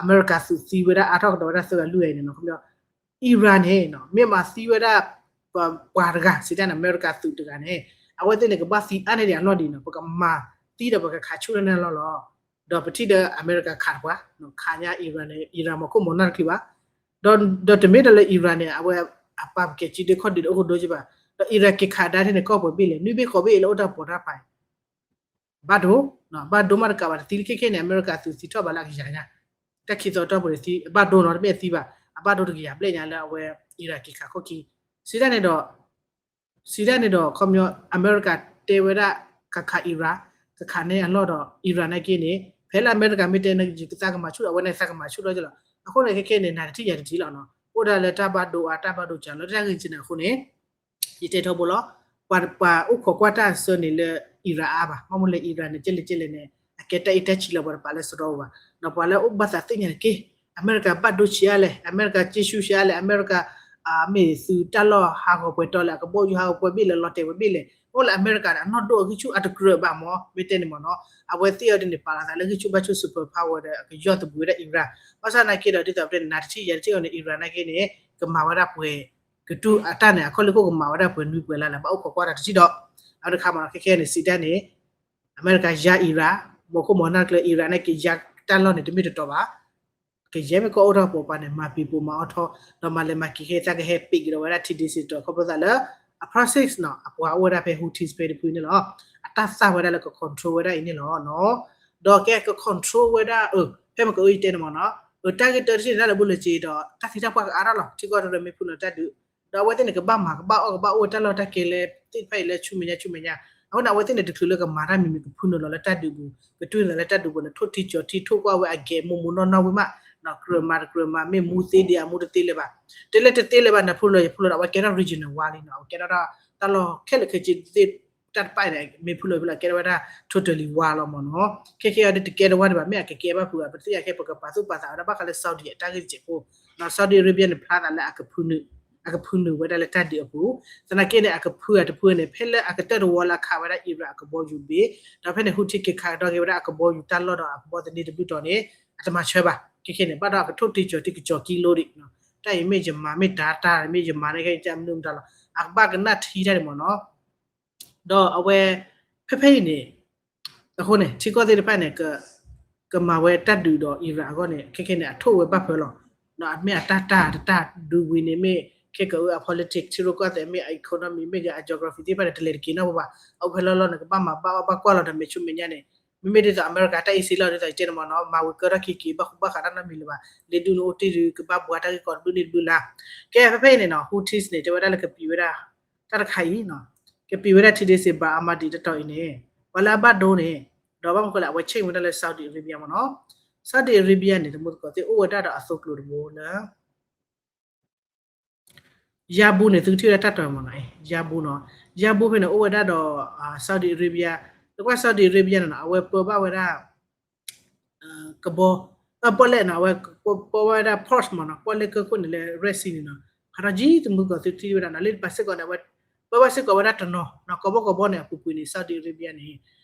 အမဲရကၤသုးသံဝဲဒၣ်အါထီၣ်ကဒီးဝဲဒၣ်သၢဂၤလွံၢ်ဂၤအံၤန့ၣ်နီၣ်, Iran န့ၣ် မ့ၢ်မၤသံဝဲဒၣ် ပှၤတဂၤ စံးတၢ်န့ၣ် အမဲရကၤသုးတဂၤန့ၣ် အဝဲသ့ၣ်န့ၣ် ကဘၣ်သံအါန့ၢ်ဒံးအလီၢ်ဒံးနီၣ်, ပကမၤသံဒီးပကခးဆူၣ်န့ၢ်အလီၢ်လီၤ, ဒီးပထံၣ်ဒီးအမဲရကၤခးတပှၤ, ခးညါ Iran န့ၣ် Iran မၤခိၣ်မၤနၢ်တချုးဘၣ်, ဒီးတမ့ၢ်ဒီးလၢ Iran န့ၣ် အဝဲအပာ်ပကဲးကံဒ့ခီၣ်ဒ့ဒီးအိၣ်ကဒိက့ဘၣ်, ဒီး Iran က့ၤခးဒါထံၣ်န့ၣ် ကီၢ်ပှဲၤဘ့ၣ်လဲၣ် နွံဘ့ၣ်ဃိးဘ့ၣ်အံၤလၢအိၣ်တၢ်ပိာ်တၢ်ပာ် ဘၣ်ဒိ, ဘၣ်ဒိမးတကးဘၣ်တသံလၢခဲခဲန့ၣ် အမဲရကၤသုးသံထီၣ်ဘၣ်လၢအကယၤညါ, တၢ်ခံသီတီၢ်ပူၤန့ၣ်သံ အဘၣ်ဒိနီၣ် တမ့ၢ်အသံဘၣ်, အဘၣ်ဒိတကယၤဘျဲၣ်ညါလၢအဝဲ Iran က့ၤခးခီၣ်ခံ, စံးတၢ်န့ၣ်ဒီး စံးတၢ်န့ၣ်ဒီး ခီပညီ အမဲရကၤ တဲဝဲဒၣ် ကခး Iran, ကခးန့ၢ်အလီၢ်ဒီး Iran နာ်က့န့ၣ် ဖဲလၢအမဲရကၤမ့ၢ်တဲန့ၣ် ယကသးကမၤဆူၣ်ဒီး အဝဲန့ၣ်သးကမၤဆူၣ်ဒီးကလီၤ, အဃိန့ၣ်ခဲခဲန့ၣ် နၤတထံၣ်ယၤတထံၣ်လီၤနီၣ်, အိၣ်ဒၣ်လၢတၢ်ဘၣ်ဒိအါ တၢ်ဘၣ်ဒိစှၤလၢတၢ်ဂ့ၢ်ကန့ၣ်အဃိန့ၣ် ယတဲထီဘိလီၤ, ပှၤ ပှၤအိၣ်ခိးကွၢ်တၢ်အဆၢန့ၣ်လၢ Iran အါဘၣ်, ဘၣ်မနုၤလဲၣ် Iran န့ၣ် ကဲလဲၣ်ကဲလဲၣ်န့ၣ် အကဲတၢ်အ့ၣ်တၢ်ဆံးလီၤ ပှၤတပာ်လၢစရီပူၤဘၣ်, ဒီးပှၤလၢအအိၣ်ဘၣ်သးသ့ၣ်ညါတက့ၢ်, အမဲရကၤဘၣ်ဒိဆံးအါလဲၣ်, အမဲရကၤက့ၢ်ဆူၣ်ဆံးအါလဲၣ်, အမဲရကၤ မ့ၢ်သုးတၢ်လီၢ်ဟးဂီၤပှဲၤတီလဲၣ်, အကဘီယူၤဟးဂီၤပှဲၤဘ့ၣ်လဲၣ်, လီၤတဲာ်ဝဲဘ့ၣ်လဲၣ်, အိၣ်လၢအမဲရကၤဒီး အနီၢ်ဒိၣ်အဂံၢ်ဆူၣ်အတကြၢးဘၣ်မၢ်, မ့ၢ်တဲန့ၣ်မၢ်နီၤ, အဝဲသ့ၣ်အီၤဒ်န့ၣ် ပာ်လီၤသးလၢဂံၢ်ဆူၣ်ဘါဆူၣ် super power ဒီး အကယီၢ်သဘှံးဝဲဒၣ် Iran, ဘၣ်ဆၣ်သနာ်က့ဒီး ဒ်သိးပတဲန့ၣ် နၤတထံၣ်ယၤတထံၣ်အီၤန့ၣ် Iran နာ်က့န့ၣ် ကမၤဝဲဒၣ်ပှဲၤ ကတူၢ်အတၢ်န့ၣ် အခီၣ်လ့ၢ်ခိၣ်ကမၤဝဲဒၣ်ပှဲၤနွံပှဲၤလါလၢၤဘၣ် အိၣ်ခိးကွၢ်တၢ်တထံၣ်ဒီး, အဝဲတခါမၢ်နီၤ ခဲခဲန့ၣ် စံးတၢ်န့ၣ် အမဲရကၤယါ Iran, မီၤခိၣ်မီၤနၢ်ကျၢၤ Iran နာ်က့ယါတၢ်လီၢ်န့ၣ် တမ့ၢ်တတီၤဘၣ်, ကယဲၢ်မ့ၢ်ကီၢ်အိၣ်ထီၣ်ပှၤပှၤန့ၣ် မၤပံၤပိာ်မၤအီထီ ဒီးမၤလဲၤမၤက့ၤခဲအံၤ သးကဟဲပံးကဒီးဝဲဒၣ်ထံဒ့စ့ၣ်တီၤ ခီဖျိသးလၢ အ process နီၤ အပှၤအိၣ်ဝဲဒၣ်ဖဲ Houthis ဖဲတဖုန့ၣ်လီၤ, အတၢ်သၣ်ဝဲဒၣ်လၢက control ဝဲဒၣ်အံၤန့ၣ်လီၤနီၤ, ဒီးကဲက control ဝဲဒၣ် အ ဖဲမ့ၢ်ကအိၣ်ယတဲန့ၣ်မၢ်နီၤ, အတၢ်ဂ့ၢ်တၢ်တထံၣ်န့ၣ် တၢ်လၢဘူၣ်လၢစ့ဒီး တၢ်သံတၢ်ပှၢ်ကအါထီၣ်လီၤ, ထံကီၢ်တရၢမ့ၢ်ဖုနုာ်တၢ်ဒုး, ဒီးအဝဲသ့ၣ်န့ၣ် ကဘၣ်မၤကဘၣ်အီၣ်ကဘၣ်အိၣ်တၢ်လီၢ်တၢ်ကျဲလၢသ့ၣ်တဖၣ်အံၤလၢဆူမဲာ်ညါဆူမဲာ်ညါ, အဃိန့ၣ် အဝဲသ့ၣ်န့ၣ် တချုးလၢကမၤတၢ်မံၤမံၤ ကဖုနုာ်လီၤလၢတၢ်ဒုးပူၤ, ကတူၢ်နုာ်လီၤလၢတၢ်ဒုးပူၤန့ၣ် ထိၣ်ထံကၠီၤထံ ထိၣ်ကွၢ်ဝဲအဂဲၤမူးမူးနီၢ်နီၢ်ဝံၤမး, ကြၢးမၤတကြၢးမၤ မ့ၢ်မူသ့ဒံးအမူတသ့လၢၤဘၣ်, တလဲတသ့လၢၤဘၣ် နဖုနုာ်လီၤယဖုနုာ်လီၤဒီး အဝဲကဲထီၣ် regional war လံနီၤ, အဝဲကဲထီၣ်တၢ်လီၢ်ခဲလၢာ်ခဲဆ့သ့ၣ် တၢ်တဖၣ်အံၤန့ၣ် မ့ၢ်ဖုနုာ်လီၤဖုနုာ်လီၤ ကဲထီၣ်ဝဲဒၣ် totally war လီၤမၢ်နီၤ, ခဲခဲအံၤဒ်တကဲထီၣ်ဝဲဒံးဘၣ် မ့ၢ်အကကဲဘၣ်ဖုး ပသ့ၣ်ညါခဲ ပကပာ်သူၣ်ပာ်သးဝဲဒၣ်ဘၣ်ဃးလၢ Saudi အတၢ်ဂ့ၢ်တစဲးဖိ, Saudi Arabia န့ၣ် ဖျါသးလၢ အကဖုနုာ်ဝဲဒၣ်လၢတၢ်ဒုးအပူၤ, သနာ်က့န့ၣ် အကဖုအတဖုန့ၣ် ဖဲလၢအကတၢၢ်တဝီလၢအခးဝဲဒၣ် Iran အကဘီယူၤဘ့ၣ်, ဒီးဖဲန့ၣ် Houthi က့ၤခးကဒီးက့ၤဝဲဒၣ်အကဘီယူၤတၢ်လီၢ်ဒီးအကဘီသန့တဘျုးတီၤန့ၣ် အတမၤဆၢဘၣ်, ခဲခဲန့ၣ် ဘၣ်ဒီးအကထိၣ်ထံကၠီၤထံကၠီၤကံလိဒံး, တၢ်အံၤမ့ၢ်ယမၤမ့ၢ်တၢ်တၢ် မ့ၢ်ယမၤန့ၣ် ကမနုၤမတၤလီၤ, အကဘၣ်ကနၣ်ထံတၢ်န့ၣ်မၢ်နီၤ ဒီးအဝဲ ဖဲဖဲအံၤန့ၣ် အဃိန့ၣ် ထံကီၢ်သ့ၣ်တဖၣ်န့ၣ် ကမၤဝဲတၢ်ဒုးဒီး Iran အဂီၢ်န့ၣ် ခဲခဲန့ၣ် အထိၣ်ဝဲဘၣ်ဖၢလီၤ, ဒီးအမ့ၢ်အတၢ်တၢ်တတၢ်ဒုးဝံၤန့ၣ် မ့ၢ်ခဲကအိၣ်အ politics ထံရူၢ်ကီၢ်သဲး မ့ၢ်အ economy မ့ၢ်ဂ့ၤ အ geography သ့ၣ်တဖၣ်န့ၣ် တလဲၤတက့ၤနီတဘျီဘၣ်, အအိၣ်ဖဲလီၢ်လီၢ်န့ၣ် ကဘၣ်မၤဘၣ်အီၣ်ဘၣ်ကွၢ်လီၤဒီး မဲာ်ဆူမဲာ်ညါန့ၣ် မ့မ့ၢ်ဒ်သိးအမဲရကၤတၢ်အ့ၣ်စ့လီၤ ဒ်သိးယတဲန့ၣ်မၢ်နီၤ မၤဝံၤကၢထီၣ်ခံက့ၤ ဘၣ်ဃူဘၣ်ဃးတၢ်နီတမံၤလၢၤဘၣ်, လ့ဒူၣ်န့ၣ်အိၣ်တ့ၢ်ဒုး ကဘၣ်ဘှါတၢ်ဂ့ၢ်ကီတဘျုးန့ၣ်တဘျုးလါ, ကဲဖဲဖဲအံၤန့ၣ်နီၤ Houthis န့ၣ် တဲဝဲဒၣ်လၢကပံးဝဲဒၣ် တၢ်တခါအံၤနီၤ ကပံးဝဲဒၣ်ထံဒ့စ့ၣ် Bab al-Mandab တတီၤအံၤန့ၣ် ပှၤလၢအဘၣ်ဒိန့ၣ် ဒီးဘၣ်မနုၤဃိလဲၣ် အဝဲ check ဝဲဒၣ်လၢ Saudi Arabia မၢ်နီၤ, Saudi Arabia န့ၣ် တမူသကိးသ့ၣ်အိၣ်ဝဲဒၣ်ဒီးအသိကျိၤတဘိလၢ ယါဘူန့ၣ် သုကထံၣ်ဝဲဒၣ်တၢ်တီၤမၢ်နီၤ, ယါဘူနီၤ, ယါဘူဖဲန့ၣ် အိၣ်ဝဲဒၣ်ဒီး Saudi Arabia, လၢကွၢ် Saudi Arabia န့ၣ်နီၤ အဝဲပၢဘၣ်ဝဲဒၣ် ကဘီ ပီၣ်လဲၣ်နီၤ အဝဲပၢဝဲဒၣ် port မၢ်နီၤ, ပီၣ်လဲၣ်ကၢၢ်ခိၣ်န့ၣ်လၢ Red Sea န့ၣ်နီၤ, ဖးထီကံ တမူသကိးသုထံၣ်ဝဲဒၣ်နီၤ, လၢပာ်စ့ၢ်ကီးန့ၣ် အဝဲပၢဘၣ်စ့ၢ်ကီးဝဲဒၣ်တနီၤနီၤ, ကဘီကဘီန့ၣ်အပူၤကွံာ်န့ၣ် Saudi Arabia န့ၣ်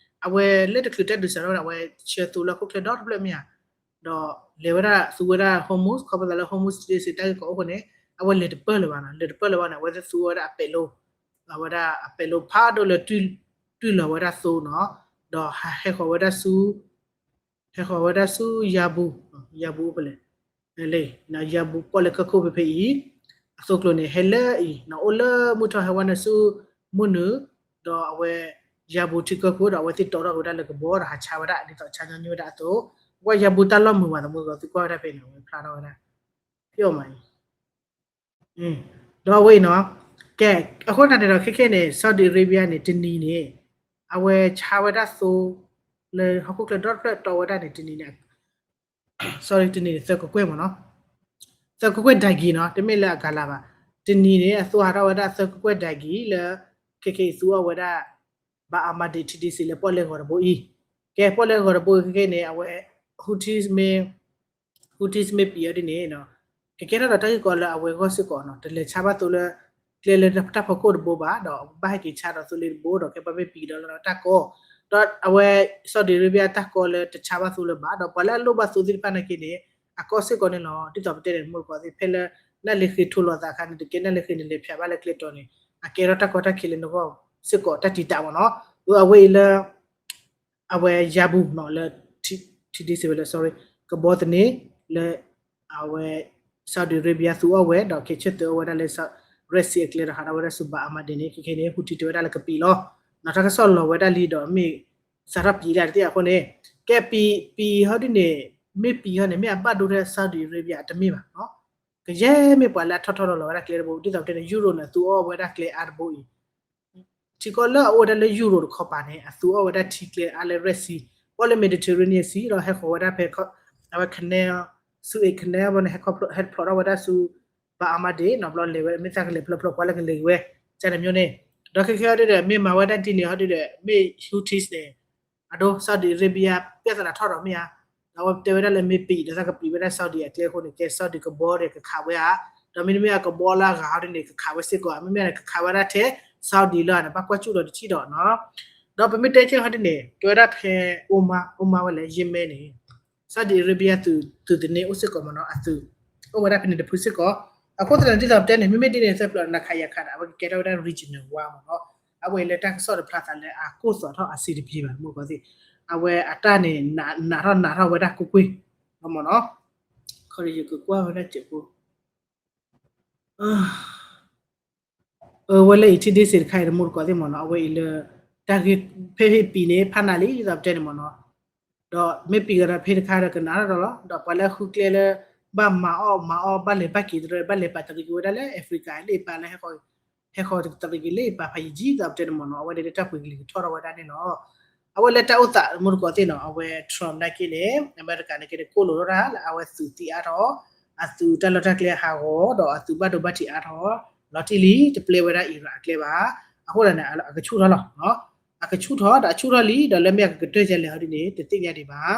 အဝဲလၢတချုးတၢ်ဒုးစးထီၣ်ဝဲဒၣ် အဝဲဆှၢသိလၢဟီၣ်ခိၣ်ချၢဒီတဖျၢၣ်မ့ၢ်ဧါ, ဒီးလဲၤဝဲဒၣ်သူဝဲဒၣ် Hormuz ခီဖျိသးလၢ Hormuz ထံဒ့စ့ၣ်တၢ်ဂ့ၢ်ကီအိၣ်ဃိန့ၣ် အဝဲလဲၤတပၢၢ်လၢၤဘၣ်နီၤ, လဲၤတပၢၢ်လၢၤဘၣ်န့ၣ် အဝဲသ့ၣ်သူဝဲဒၣ်အပဲာ်လိ အဝဲဒၣ်အပဲာ်လိဖးဒိၣ်လၢ တွံၢ်လီၤဝဲဒၣ်သိနီၤ, ဒီးဟဲဃီၤဝဲဒၣ်ဆူ ဟဲဃီၤဝဲဒၣ်ဆူယါဘူ, ယါဘူအိၣ်ဖဲလဲၣ်, လၢ ယါဘူပီၣ်လဲၣ်ကၢၢ်ခိၣ်ဖဲဖဲအံၤ, အသိကျိၤန့ၣ် ဟဲလၢအံၤနီၤ, အိၣ်လၢမုၢ်ထီၣ်ဟဲဝဲန့ၣ်ဆူမုၢ်နုာ်, ဒီးအဝဲ ယါဘူထံကၢၢ်ခိၣ်ဒီး အဝဲသ့ၣ်တီထီၣ်က့ၤဝဲဒၣ်လၢကဘီဒီးဟးဆါဝဲဒၣ် ဒ်သိးဆါညီနုၢ်ဝဲဒၣ်အသိး, ကွၢ်ယါဘူတၢ်လီၢ်မုာ်မး တမူသကိးသုကွၢ်ဝဲဒၣ်ဖဲန့ၣ် အဝဲဖျါထီၣ်ဝဲဒၣ် ဖျီၣ်မးအံၤ ဒီးအဝဲအံၤနီၤ, ကဲ, အဃိသတးန့ၣ်ဒီး ခဲခဲန့ၣ် Saudi Arabia န့ၣ် တနံၤန့ၣ် အဝဲဆါဝဲဒၣ်သိ လၢဟီၣ်ခိၣ်ချၢဒီတဖျၢၣ်တီဝဲဒၣ်န့ၣ် တနံၤန့ၣ် sorry တနံၤန့ၣ် သၢကကွဲၢ်မၢ်နီၤ, သၢကကွဲၢ်ဒၣ်ကံၤနီၤ, တမ့ၢ်လၢအကၤလၤဘၣ်, တနံၤန့ၣ် အသိဟးထီၣ်ဝဲဒၣ်သၢကကွဲၢ်ဒၣ်ကံၤလၢ ခဲခဲအံၤသူအီၣ်ဝဲဒၣ် ဘၣ်အမၤဒံးထံဒ့စ့ၣ်လၢပီၣ်လဲၣ်ဂီၤတဘိအံၤ, ကဲပီၣ်လဲၣ်ဂီၤတဘိအံၤခဲခဲန့ၣ် အဝဲ Houthis မ့ၢ် Houthis မ့ၢ်ပံၤအီၤဒ်န့ၣ် ကကဲထီၣ်ဒီးတၢ်ဂ့ၢ်ကီလၢအဝဲဂီၢ်စ့ၢ်ကီးနီၤ, တလဲၤဆါဘၣ်သိလၢ ကျဲလၢတၢ်ဖီခိၣ်တဘိဘၣ်, ဒီးဘၣ်ဟဲက့ၤဆါဒီးသိလ့တဘိ ဒီးကဲပှၤမ့ၢ်ပံၤဒီးလၢတၢ်ကီ, ဒီးအဝဲ Saudi Arabia တၢ်ကီလၢတဆါဘၣ်သိလၢၤဘၣ်, ဒီးပှၤလၢအလိၣ်ဘၣ်သိသ့ၣ်တဖၣ်နာ်က့န့ၣ် အကီစ့ၢ်ကီးန့ၣ်လီၤ, ဒ်သိးပတဲန့ၣ် တမူသကိးသ့ၣ် ဖဲလၢ နၢ်လ့ဃ့ထိလီၤသးအခါန့ၣ် တကဲနၢ်လ့ဃ့န့ၣ် လဲၤဖျါဘၣ်လၢကျဲတီၤန့ၣ် အကဲထီၣ်တၢ်ကီတၢ်ခဲလၢနဂီၢ်စ့ၢ်ကီးတၢ်တံာ်တာ်မၢ်နီၤ, အဝဲအံၤလၢ အဝဲယါဘူနီၤ လၢ ထံဒ့စ့ၣ်ဝဲလၢ sorry ကဘီသန့ လၢ အဝဲ Saudi Arabia သူအီၣ်ဝဲ ဒီးက့ၤဆၢထၢၣ်အီၣ်ဝဲဒၣ်လၢ Red Sea အကျဲဒီးဟးထီၣ်ဝဲဒၣ်ဆူဘၣ်အမၤဒံးန့ၣ် ခဲခဲန့ၣ် Houthi တဲဝဲဒၣ်လၢကပံၤလီၤ, နီၤတၢ်ကစီၣ်လီၤဝဲဒၣ်လံဒီးမ့ၢ် စးထီၣ်ပံၤဒၣ်တသ့အဃိန့ၣ်, ကဲပံၤ ပံၤဟီဒ်န့ၣ် မ့ၢ်ပံၤဟီန့ၣ် မ့ၢ်အဘၣ်ဒိထဲ Saudi Arabia တမ့ၢ်ဘၣ်နီၤ, ကယဲၢ်မ့ၢ်ပှၤလၢအထီၣ်ထီၣ်လီၤလီၤဝဲဒၣ်ကျဲတဘိ ဒ်သိးပတဲန့ၣ် Europe န့ၣ် သူအီၣ်ဝဲဒၣ်ကျဲအါတဘိအံၤ ထံကီၢ်လၢအအိၣ်ဝဲဒၣ်လၢ Europe တခီပၤန့ၣ် အသူအီၣ်ဝဲဒၣ်ထံကျဲအါလၢ Red Sea, ပီၣ်လၢ Mediterranean Sea ဒီးဟဲဃီၤဝဲဒၣ်ဖဲ အဝဲ canal, Suez Canal ဘီန့ၣ် ဟဲဖျိးထီၣ်ဝဲဒၣ်ဆူ ဘၣ်အမၤဒံး နီၤဘျီလဲၤဝဲ မ့ၢ်သးကလဲၤဖျိးဖျိးပှၤလၢကလဲၤဝဲ ကန့ၣ်မျိုးန့ၣ်, ဒီးခဲခဲအီၤဒ်ဒီး မ့ၢ်မၤဝဲဒၣ်ဒ်န့ၣ်ဟီဒ်ဒီး မ့ၢ် Houthis န့ၣ် အဒိ Saudi Arabia ပြဿနာထီၣ်ဒီးမ့ၢ်ဧါ, အဝဲတဲဝဲဒၣ်လၢမ့ၢ်ပံာ်ဒီးသးကပံာ်ဝဲဒၣ် Saudi အကျဲအဃိန့ၣ် ကဲ Saudi ကဘီဒီးကခးဝဲဧါ, ဒီးမ့တမ့ၢ်အကဘီလၢအဂၤဟီဒ်န့ၣ် ကခးဝဲစ့ၢ်ကီးဧါ, မ့မ့ၢ်န့ၣ် ကခးဝဲဒၣ်ထဲ Saudi လၢန့ၣ် ဘၣ်ကွၢ်စူၣ်ဒီးတထံၣ်ဒီးနီၤ. ဒီးပမ့ၢ်တဲက့ၤဟီဒ်န့ၣ် တဲဝဲဒၣ်ဖဲ Oman, Oman ဝဲလဲၣ် Yemen န့ၣ် Saudi Arabia သုးသန့အိၣ်စ့ၢ်ကီးမ့ၢ်နီၤ, အသုး အိၣ်ဝဲဒၣ်ဖဲန့ၣ်တဖုစ့ၢ်ကီး. အဃိသတးန့ၣ် ဒ်သိးပတဲန့ၣ် မ့မ့ၢ်ဒ်န့ၣ် သၢဖျၢၣ် နခးယခးဒီး အဝဲကကဲထီၣ်ဝဲဒၣ် regional war မ့ၢ်နီၤ. အဝဲအံၤလၢတၢ်ကစီၣ်တဖျါသးလၢအကိၢ်သီးထီၣ်အဆံးတပျ့ၤဘၣ် မုၢ်ကီၢ်သ့ၣ်, အဝဲအတၢ်န့ၣ် နးထီၣ်နးထီၣ်ဝဲဒၣ်ကွ့ၢ်ကွ့ၢ် မ့ၢ်နီၤ. ခီဒီးယကကွၢ်ဝဲဒၣ်စဲးဖိ အဝဲလၢအံၤထံဒ့စ့းတခါအံၤတမူတကိးသ့ၣ်မ့ၢ်နီၤ, အဝဲအံၤလၢ တၢ်ဂ့ၢ်ဖဲဖဲပံၤန့ၣ် ဖးနးလံ ဒ်သိးပတဲန့ၣ်မ့ၢ်နီၤ. ဒီးမ့ၢ်ပံၤကဒီးဖဲတခါဒီးကနးထီၣ်ဒီးလီၤ, ဒီးပှၤလၢဃုကျဲလၢ ဘၣ်မၤအီၣ်မၤအီၣ် ဘၣ်လဲၤဘၣ်က့ၤတရၢ ဘၣ်လဲၤပာ်တရံးက့ၤဝဲဒၣ်လၢ Africa လၢအပၤလၢ ဟဲဃီၤတရံးက့ၤလၢအပၤဖးယံာ်ယံာ် ဒ်သိးပတဲန့ၣ်မ့ၢ်နီၤ, အဝဲန့ၣ်လၢတၢ်ပှ့ၤကလံၤကထီၣ်ထီၣ်ဝဲဒၣ်န့ၣ်လီၤ. အဝဲလၢတၢ်အိၣ်သးတမူတကိးသ့ၣ်နီၤ, အဝဲ Trump နာ်က့န့ၣ် အမဲရကၤနာ်က့န့ၣ် ကိၢ်လိာ်ထီၣ်တၢ်လၢအဝဲသုးသံအါထီၣ်, အသုးတၢ်လီၢ်တၢ်ကျဲဟးဂီၤ ဒီးအသုးဘၣ်ဒိဘၣ်ထံးအါထီၣ်, လီၤတံၢ်လံ တပျဲဝဲဒၣ် Iran အကျဲဘၣ်. အဃိသတးန့ၣ် အကဆူၣ်ထီၣ်လီၤ. အကဆူၣ်ထီၣ်ဒီးအဆူၣ်ထီၣ်လံ ဒီးလၢမ့ၢ်အကကတၢၢ်ကလဲာ်ဟီဒ်န့ၣ် တသ့ၣ်ညါဒံးဘၣ်.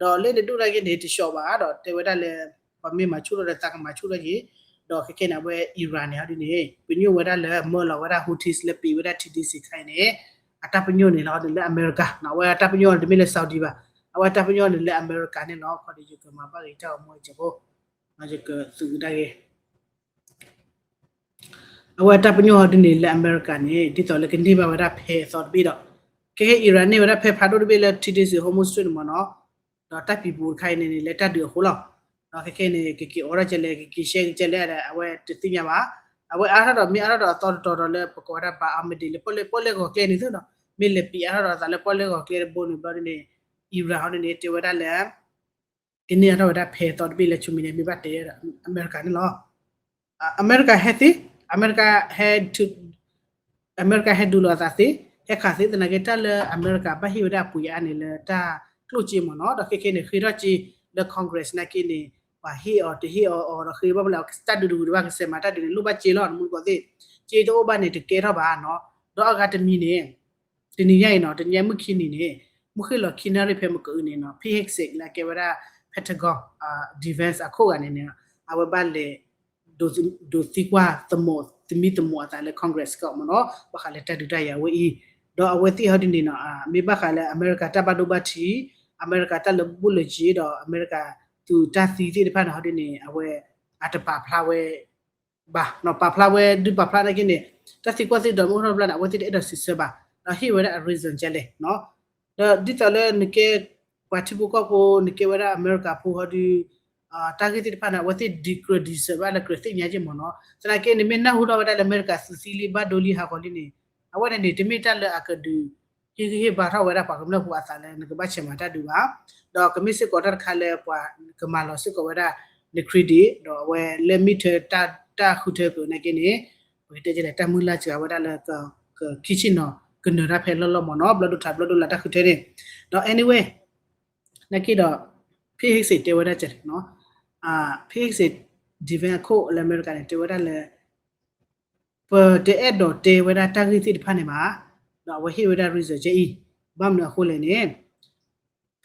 ဒီးလၢနဒိၣ်နာ်က့န့ၣ် တဆှီဘၣ် ဒီးတဲဝဲဒၣ်လၢ ပှၤမ့ၢ်မၤဆူၣ်ထီၣ်ဒီးသးကမၤဆူၣ်ထီၣ်က့ၤ, ဒီးခဲခဲန့ၣ် အဝဲ Iran န့ၣ်ဟီဒ်န့ၣ် ပညိၣ်ဝဲဒၣ်လၢမၢလီၤဝဲဒၣ် Houthis လၢပံးဝဲဒၣ်ထံဒ့စ့းခါအံၤန့ၣ် အတၢ်ပညိၣ်န့ၣ်လီၤန့ၣ်လၢအမဲရကၤ, အဝဲအတၢ်ပညိၣ်န့ၣ်တမ့ၢ်လၢ Saudi ဘၣ်, အဝဲအတၢ်ပညိၣ်န့ၣ်လၢ အမဲရကၤန့ၣ်လီၤ. ခီဒီးယကမၤဘၣ်ဂ့ၤတၢ်ဂီၤမူအံၤစဲးဖိ, ယကသုးကဒါက့ၤ အဝဲတၢ်ပညိၣ်ဟီဒ်န့ၣ်လၢအမဲရကၤန့ၣ် ဒ်သိးလၢကန့ၢ်ဘၣ်ဝဲဒၣ်ဖဲအသီတဘ့ၣ်ဒီး ခဲခဲ Iran န့ၢ်ဝဲဒၣ်ဖဲဖးဒိၣ်တဘ့ၣ်လၢထံဒ့စ့း Hormuz Strait န့ၣ်မ့ၢ်နီၤ, ဒီးတၢ်ပံၤပူၤတခါအံၤန့ၣ်န့ၣ် လၢတၢ်ဒုးအဃိလီၤ. ဒီးခဲခဲန့ၣ် ကက့ၤအိးထီၣ်ကလဲၣ် ကက့ၤရှဲကလဲၣ်ဒီး အဝဲတသ့ၣ်ညါဘၣ်. အဝဲအါထီၣ်ဒီး မ့ၢ်အါထီၣ်ဒီးအသီတတီၤဒီးလၢပကိးဝဲဒၣ် Bab al-Mandab လၢပီၣ်လဲၣ် ပီၣ်လဲၣ်ဂီၤကျဲန့ၣ်သိးဒီး မ့ၢ်လဲၤပံးအါထီၣ်ဒီးအသးလၢပီၣ်လဲၣ်ဂီၤကျဲတဘိန့ၣ်ဘျီဒ်န့ၣ် Iran ဟီဒ်န့ၣ် တဲဝဲဒၣ်လၢ ကန့ၢ်အါထီၣ်ဝဲဒၣ်ဖဲအသီတဘ့ၣ်လၢဆူမဲာ်ညါ မ့ၢ်ဘၣ်တဲအမဲရကၤန့ၣ်လီၤ. အမဲရကၤဟဲသ့, အမဲရကၤဟဲ အမဲရကၤဟဲဒုးလိာ်အသးသ့, ဟဲခးသ့ သနာ်က့တၢ်လၢအမဲရကၤဘၣ်ဟ့ၣ်ဝဲဒၣ်အပှ့ၤအါန့ၣ်လၢတၢ်ကျိၣ်စ့မ့ၢ်နီၤ, ဒီးခဲခဲန့ၣ် ဃ့ထီၣ်စ့လၢ Congress နာ်က့န့ၣ် ပှၤဟ့ၣ်အီၤတဟ့ၣ်အီၤအီၤဒီးဃ့ဘၣ်မလဲၣ် တၢ်ဒုးတဂုၤတဘၣ်ကစဲးမၤတၢ်ဒုးန့ၣ် လိၣ်ဘၣ်စ့လီၤ နမူတကိးသ့ၣ်, စ့တအိၣ်ဘၣ်န့ၣ် တကဲထီၣ်ဘၣ်နီၤ, ဒီးအဂၤတမံၤန့ၣ် တနံၤညါအံၤနီၤ တနံၤညါမုၢ်ခံနံၤန့ၣ် မုၢ်ဃ့ၢ်လီၤခံနၣ်ရံၣ်ဖဲမကအုးန့ၣ်နီၤ Pete Hegseth လၢအကဲဝဲဒၣ် Pentagon Defense အခိၣ်ဂၤန့ၣ်န့ၣ် အဝဲဘၣ်လဲၤ ဒိးသံကွၢ်သမံသမိးအသးလၢ Congress ကီးမ့ၢ်နီၤ ဘၣ်ဃးလၢတၢ်ဒုးတၢ်ယၤဝဲအံၤ, ဒီးအဝဲသ့ၣ်ဟီဒ်န့ၣ်နီၤ မ့ၢ်ဘၣ်ဃးလၢအမဲရကၤတၢ်ဘၣ်ဒိဘၣ်ထံး, အမဲရကၤတၢ်လၢဘူၣ်လၢစ့ဒီးအမဲရကၤသုးတၢ်သံသ့ၣ်တဖၣ်န့ၣ်ဟီဒ်န့ၣ် အဝဲအတပာ်ဖျါဝဲ ဘၣ်နီၤ, ပာ်ဖျါဝဲဒုးပာ်ဖျါနာ်က့န့ၣ် တၢ်သံကွၢ်သံဒိးမ့ၢ်အိၣ်ထီၣ်တဘျီန့ၣ် အဝဲသ့ၣ်တအဲၣ်ဒိးစံးဆၢဘၣ်, ဒီးဟ့ၣ်ဝဲဒၣ်အ reason ကလဲၣ်နီၤ, ဒီးဒ်သိးလၢနကဲ ပှၤထံဖိကီၢ်ဖိ နကဲဝဲဒၣ်အမဲရကၤဖိဟီဒုး တၢ်ဂ့ၢ်သ့ၣ်တဖၣ်န့ၣ် အဝဲသ့ၣ်ဒံးကြၢးဒံးစၢးဘၣ်လၢကြၢးသ့ၣ်ညါက့မ့ၢ်နီၤ, သနာ်က့နမ့ၢ်နၢ်ဟူထီၣ်ဝဲဒၣ်လၢအမဲရကၤသုးသံလံဘၣ်ဒိလံဟးဂီၤလံန့ၣ် အဝဲန့ၣ်န့ၣ် တမ့ၢ်တၢ်လၢအကဒုး ဟ့ၣ်ဂံၢ်ဟ့ၣ်ဘါထီၣ်ဝဲဒၣ်ပှၤကမျၢၢ်ဖိအသးလၢနကဘၣ်ဆဲးမၤတၢ်ဒုးဘၣ်, ဒီးကမ့ၢ်စ့ၢ်ကီးတၢ်တခါလၢပှၤကမၤလီၤစ့ၢ်ကီးဝဲဒၣ်န credit ဒီးအဝဲလၢမ့ၢ်ထဲ တၢ်ဃုထၢက့ၤနာ်က့န့ၣ် ပကတဲကလဲၣ် တၢ်မုၢ်လၢ်စှၤဝဲဒၣ်လၢ ခံဆံနီၤ ကနၢၤတၢ်ဖဲလီၢ်လီၢ်မ့ၢ်နီၤ ဘျီဒိၣ်ထးဘျီဒိၣ်လၢတၢ်ဃုထၢန့ၣ်, ဒီး anyway နာ်က့ဒီး Pete Hegseth တဲဝဲဒၣ်ကလဲၣ်နီၤ, Pete Hegseth defense အခိၣ်လၢအမဲရကၤန့ၣ် တဲဝဲဒၣ်လၢ ပတအဲၣ်ဒိးတဲဝဲဒၣ်တၢ်ဂ့ၢ်သ့ၣ်တဖၣ်န့ၣ်ဘၣ်, ဒီးအဝဲဟ့ၣ်ဝဲဒၣ် reason ကဲအံၤ, ဘၣ်မနုၤအဃိလဲၣ်န့ၣ်